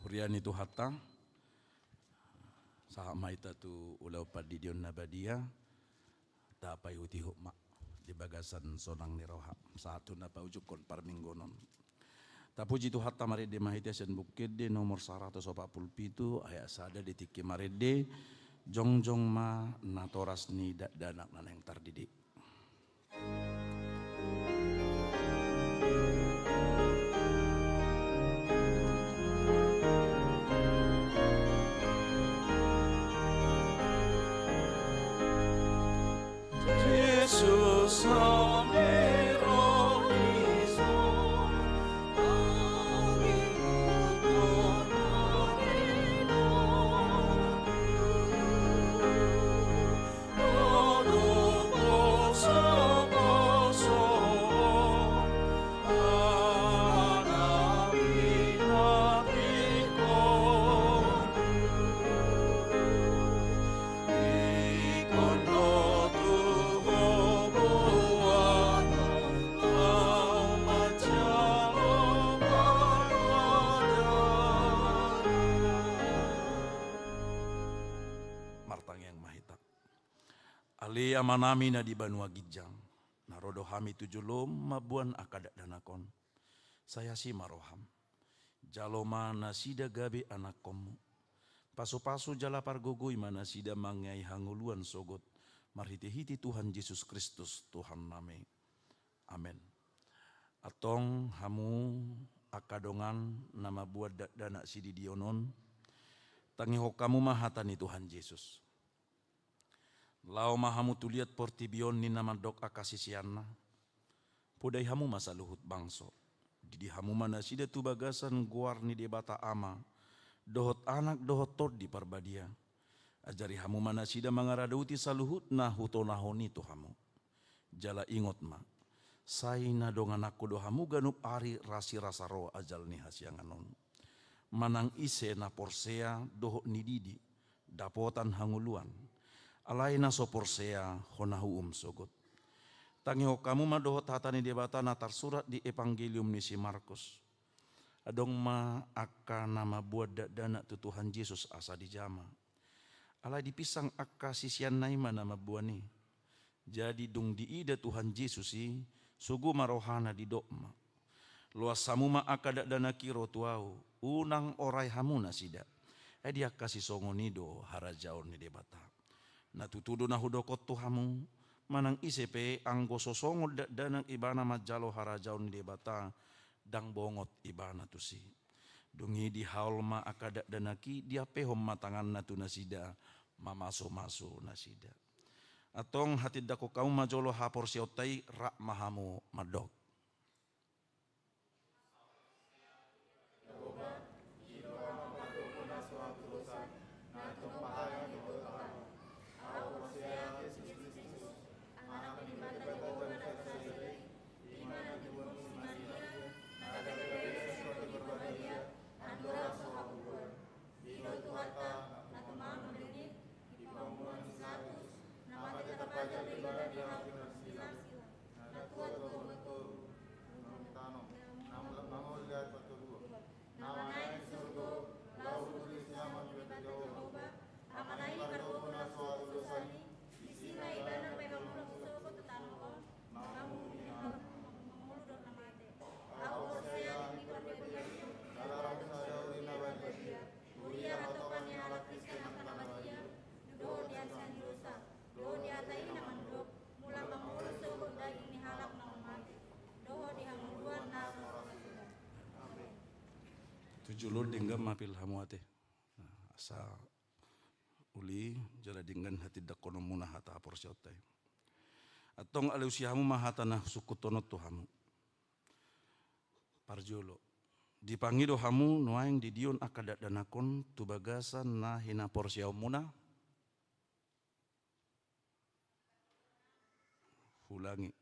Huria ni Tuhanta, sahat ma hita tu ulaon pandidion na badia, tapaihutihut ma di bagasan sonang ni roha, sahat tu na paujunghon parmingguon on. Tapuji Tuhanta, marende ma hita sian Buku Ende nomor saratus opat pulu pitu, ayat sada, di tingki marende: Jongjong ma natoras ni dakdanak na naeng tardidik. Jesus, Martangiang ma hita. Ale Amanami na di banua ginjang, na ro do hami tu jolom mamboan angka dakdanak on. Sai asi ma roham. Jalo ma nasida gabe anakkonmu. Pasupasu jala pargogoi ma nasida mangeahi hangoluan sogot, marhitehite Tuhan Jesus Kristus Tuhannami. Amen. Antong hamu angka dongan na mamboan dakdanak sididion on, tangihon hamu ma hata ni Tuhan Jesus. Laho ma hamu tu liat portibi on, ninna mandok angka siseanna: Podai hamu ma saluhut bangso. Didi hamu ma nasida tu bagasan goar ni Debata Ama, dohot Anak, dohot Tondi Parbadia. Ajari hamu ma nasida mangaradoti saluhut na hutonahon i tu hamu. Jala ingot ma, sai na dongananku do hamu ganup ari rasirasa ro ajal ni hasiangan on. Manang ise na porsea dohot nididi, dapotan hangoluan. Alai na so porsea, hona huum sogot. Tangihon hamu ma dohot hata ni Debata na tarsurat di Evangelium ni si Markus. Adong ma angka na mamboan dakdanak tu Tuhan Jesus asa dijama. Alai dipinsang angka siseanna i ma na mamboan i. Jadi dung diida Tuhan Jesus i, sogo ma rohana, didok ma: Loas hamu ma angka dakdanak i ro tu Ahu, unang orai hamu nasida. Ai di angka sisongon i do harajaon ni Debata. Na tutu do na hudok on tu hamu, manang ise pe anggo so songon dakdanak ibana manjalo harajaon ni Debata, ndang bongot ibana tusi. Dung i dihaol ma angka dakdanak i, diampehon ma tanganna tu nasida, mamasumasu nasida. Antong hatindangkon hamu ma jolo haporseaonta i, rap ma hamu mandok. Didok Tuhanta, na tumang mambege, di pangumuan ni Pilatus, na mate tarpajal do ibana di hau silang-silang. Na tua tu toru, na mangoli di ari parjolo, na manaek di surgo, laho tubu di siamun ni Debata Jahowa. Amana i pargogo na so hatudosan i, disi ma ibana paima mulak sogot tu tano on. Mangolu dohot na mate. Ahu porsea di parbadiaan, jala ro sada uli na badia. Huria hatopan ni halak Kristen angka na badia, dohot di ari sian dosa, dohot di hata i na mandok, mulak mangolu sogot daging ni halak na mate, dohot di hangoluan na so suda. Amen. Tu jolo denggan ma pir hamu ate. Nah, asa uli jala denggan hatindangkononmuna hata haporseaonta i. Antong alehon hamu ma hata na husungkunhon on tu hamu. Parjolo. Dipangido hamu nuaeng didion angka dakdanak on tu bagasan na hinaporseaonmuna? Huulangi.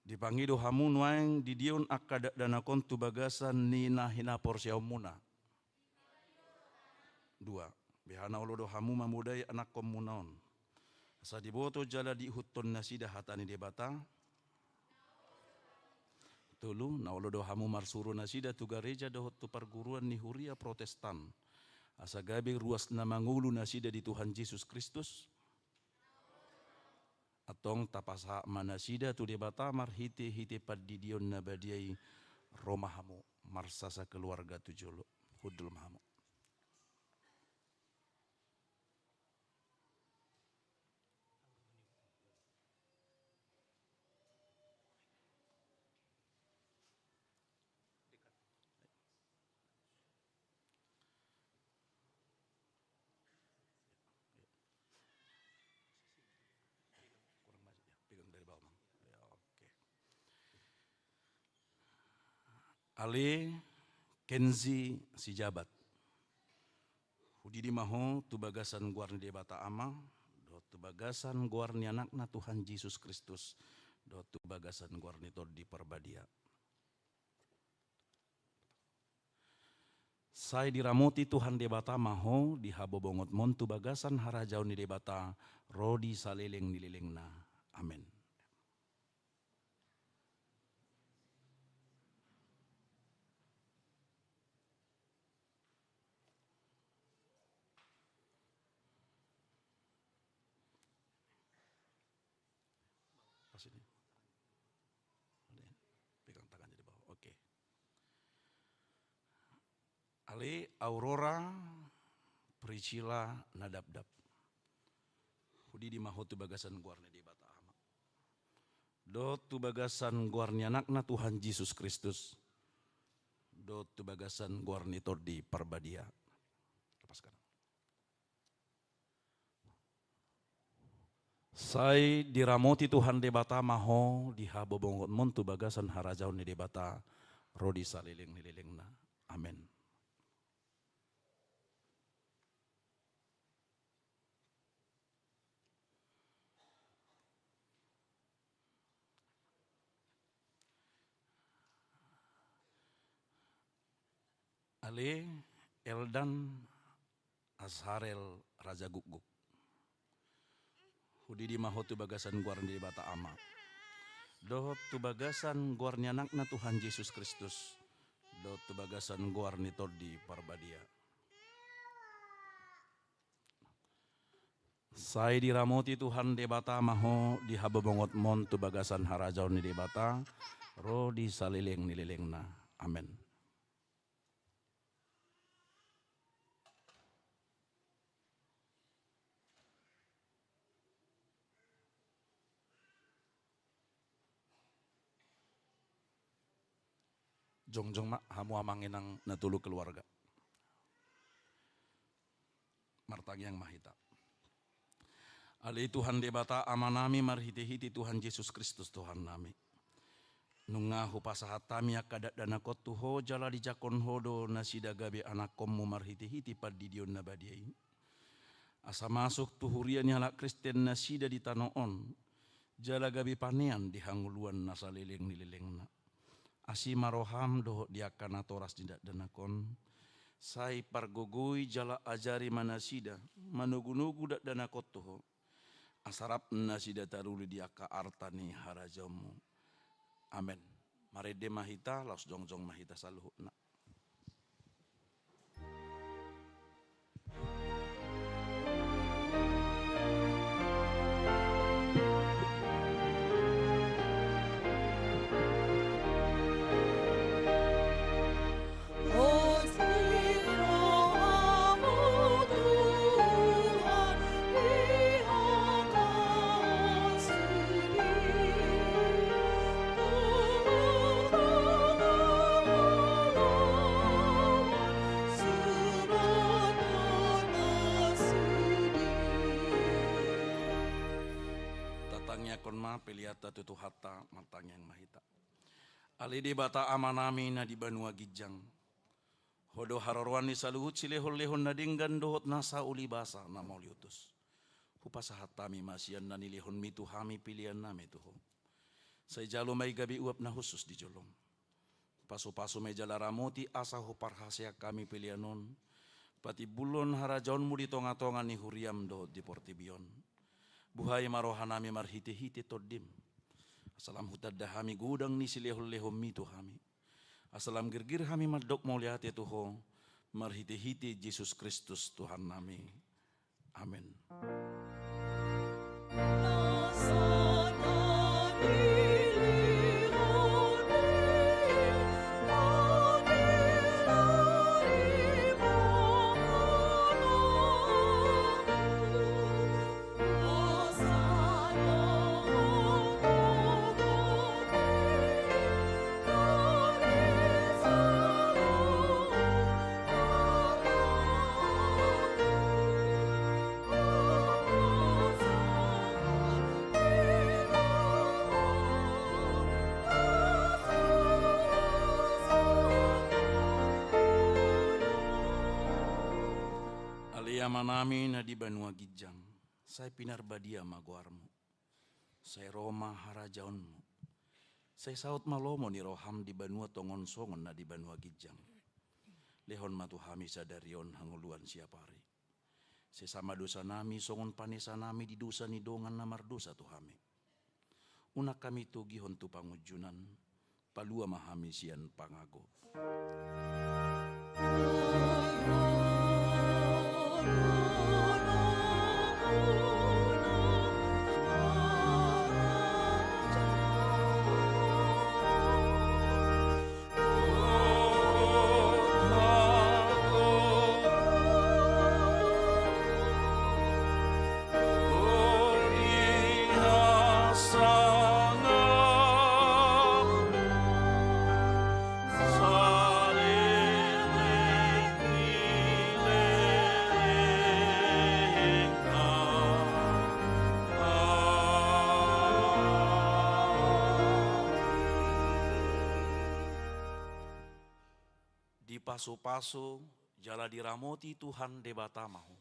Dipangido hamu nuaeng didion angka dakdanak on tu bagasan ni na hinaporseaonmuna? Dua. Behana olo do hamu mamodai anakkonmuna on, asa diboto jala diihuthon nasida hata ni Debata? tolu, na olo do hamu marsuru nasida tu gareja dohot tu parguruan ni huria Protestan, asa gabe ruas na mangolu nasida di Tuhan Jesus Kristus? Antong tapasahat ma nasida tu Debata marhitehite pandidion na badia i. Ro ma hamu marsasakeluarga tu jolo. Hundul ma hamu. Kurang masuk ya, pegang dari bawah, Mang. Ya, oke. Ale Kenzi Sijabat. Hudidi ma ho tu bagasan goar ni Debata Ama, dohot tu bagasan goar ni Anakna Tuhan Jesus Kristus, dohot tu bagasan goar ni Tondi Parbadia. Sai diramoti Tuhan Debata ma ho di habobongotmon tu bagasan harajaon ni Debata, ro di saleleng ni lelengna. Amen. Pas ini. Pegang tangannya di bawah. Oke. Ale Aurora Priscilla Nadapdap. Hudidi ma ho tu bagasan goar ni Debata Ama, dohot tu bagasan goar ni Anakna Tuhan Jesus Kristus, dohot tu bagasan goar ni Tondi Parbadia. Lepaskan. Sai diramoti Tuhan Debata ma ho di habobongotmon tu bagasan harajaon ni Debata, ro di saleleng ni lelengna. Amen. Ale Eldan Asharel Raja Gukguk. Hudidi ma ho tu bagasan goar ni Debata Ama, dohot tu bagasan goar ni Anakna Tuhan Jesus Kristus, dohot tu bagasan goar ni Tondi Parbadia. Sai diramoti Tuhan Debata ma ho di habobongotmon tu bagasan harajaon ni Debata, ro di saleleng ni lelengna. Amen. Jongjong ma hamu amang inang na tolu keluarga. Martangiang ma hita. Ale Tuhan Debata Amanami marhitehite Tuhan Jesus Kristus Tuhannami, nunga hupasahat hami angka dakdanak on tu Ho jala dijangkon Ho do nasida gabe anakkonmu marhitehite pandidion na badia i, asa masuk tu huria ni halak Kristen nasida di tano on, jala gabe panean di hangoluan na saleleng ni lelengna. Asi ma roham dohot di angka natoras ni dakdanak on, sai pargogoi jala ajari ma nasida manogunogu dakdanak on tu Ho, asa rap nasida taruli di angka arta ni harajaonmu. Amen. Marende ma hita, laos jongjong ma hita saluhutna. Tatangiangkon ma peleanta tu Tuhanta, martangiang ma hita. Ale Debata Amanami na di banua ginjang, Ho do haroroan ni saluhut silehonlehon na denggan dohot nasa ulibasa na mauliutus. Hupasahat hami ma sian na nilehonmi tu hami peleannami tu Ho. Sai jalo ma i gabe uap na hushus di jolom. Pasupasu ma i jala ramoti asa huparhaseang hami pelean on, patimbulhon harajaonmu di tongatonga ni huriam dohot di portibi on. Buhai ma rohanami marhitehite Tondim, Asa lam hutanda hami godang ni silehonlehonmi tu hami. Asa lam girgir hami mandok mauliate tu Ho, marhitehite Jesus Kristus Tuhannami. Amen. Ale Amanami na di banua ginjang, sai pinarbadia ma goarMu. Sai ro ma harajaonMu. Sai saut ma lomo ni rohaM di banua tonga on songon na di banua ginjang. Lehon ma tu hami sadari on hangoluan siapari. Sesa ma dosanami songon panesanami di dosa ni dongan na mardosa tu hami. Unang hami togihon tu pangunjunan, palua ma hami sian pangago. Dipasupasu jala diramoti Tuhan Debata ma ho.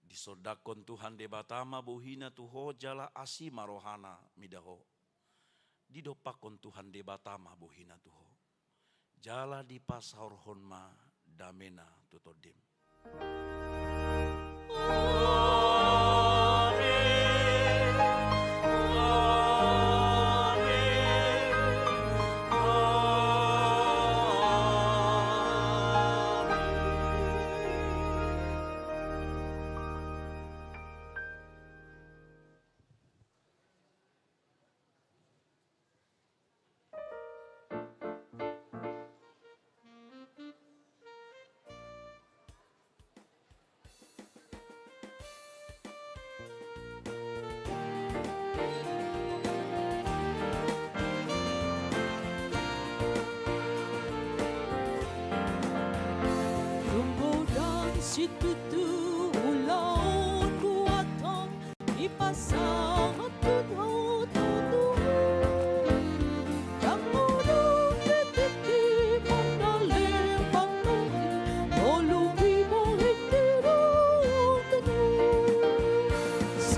Disondangkon Tuhan Debata ma bohiNa tu ho jala asi ma rohaNa mida ho. Didompakkon Tuhan Debata ma bohiNa tu ho. Jala dipasaorhon ma dameNa tu tondim. Dombo dan situtu ulaon kuat on. Dipasa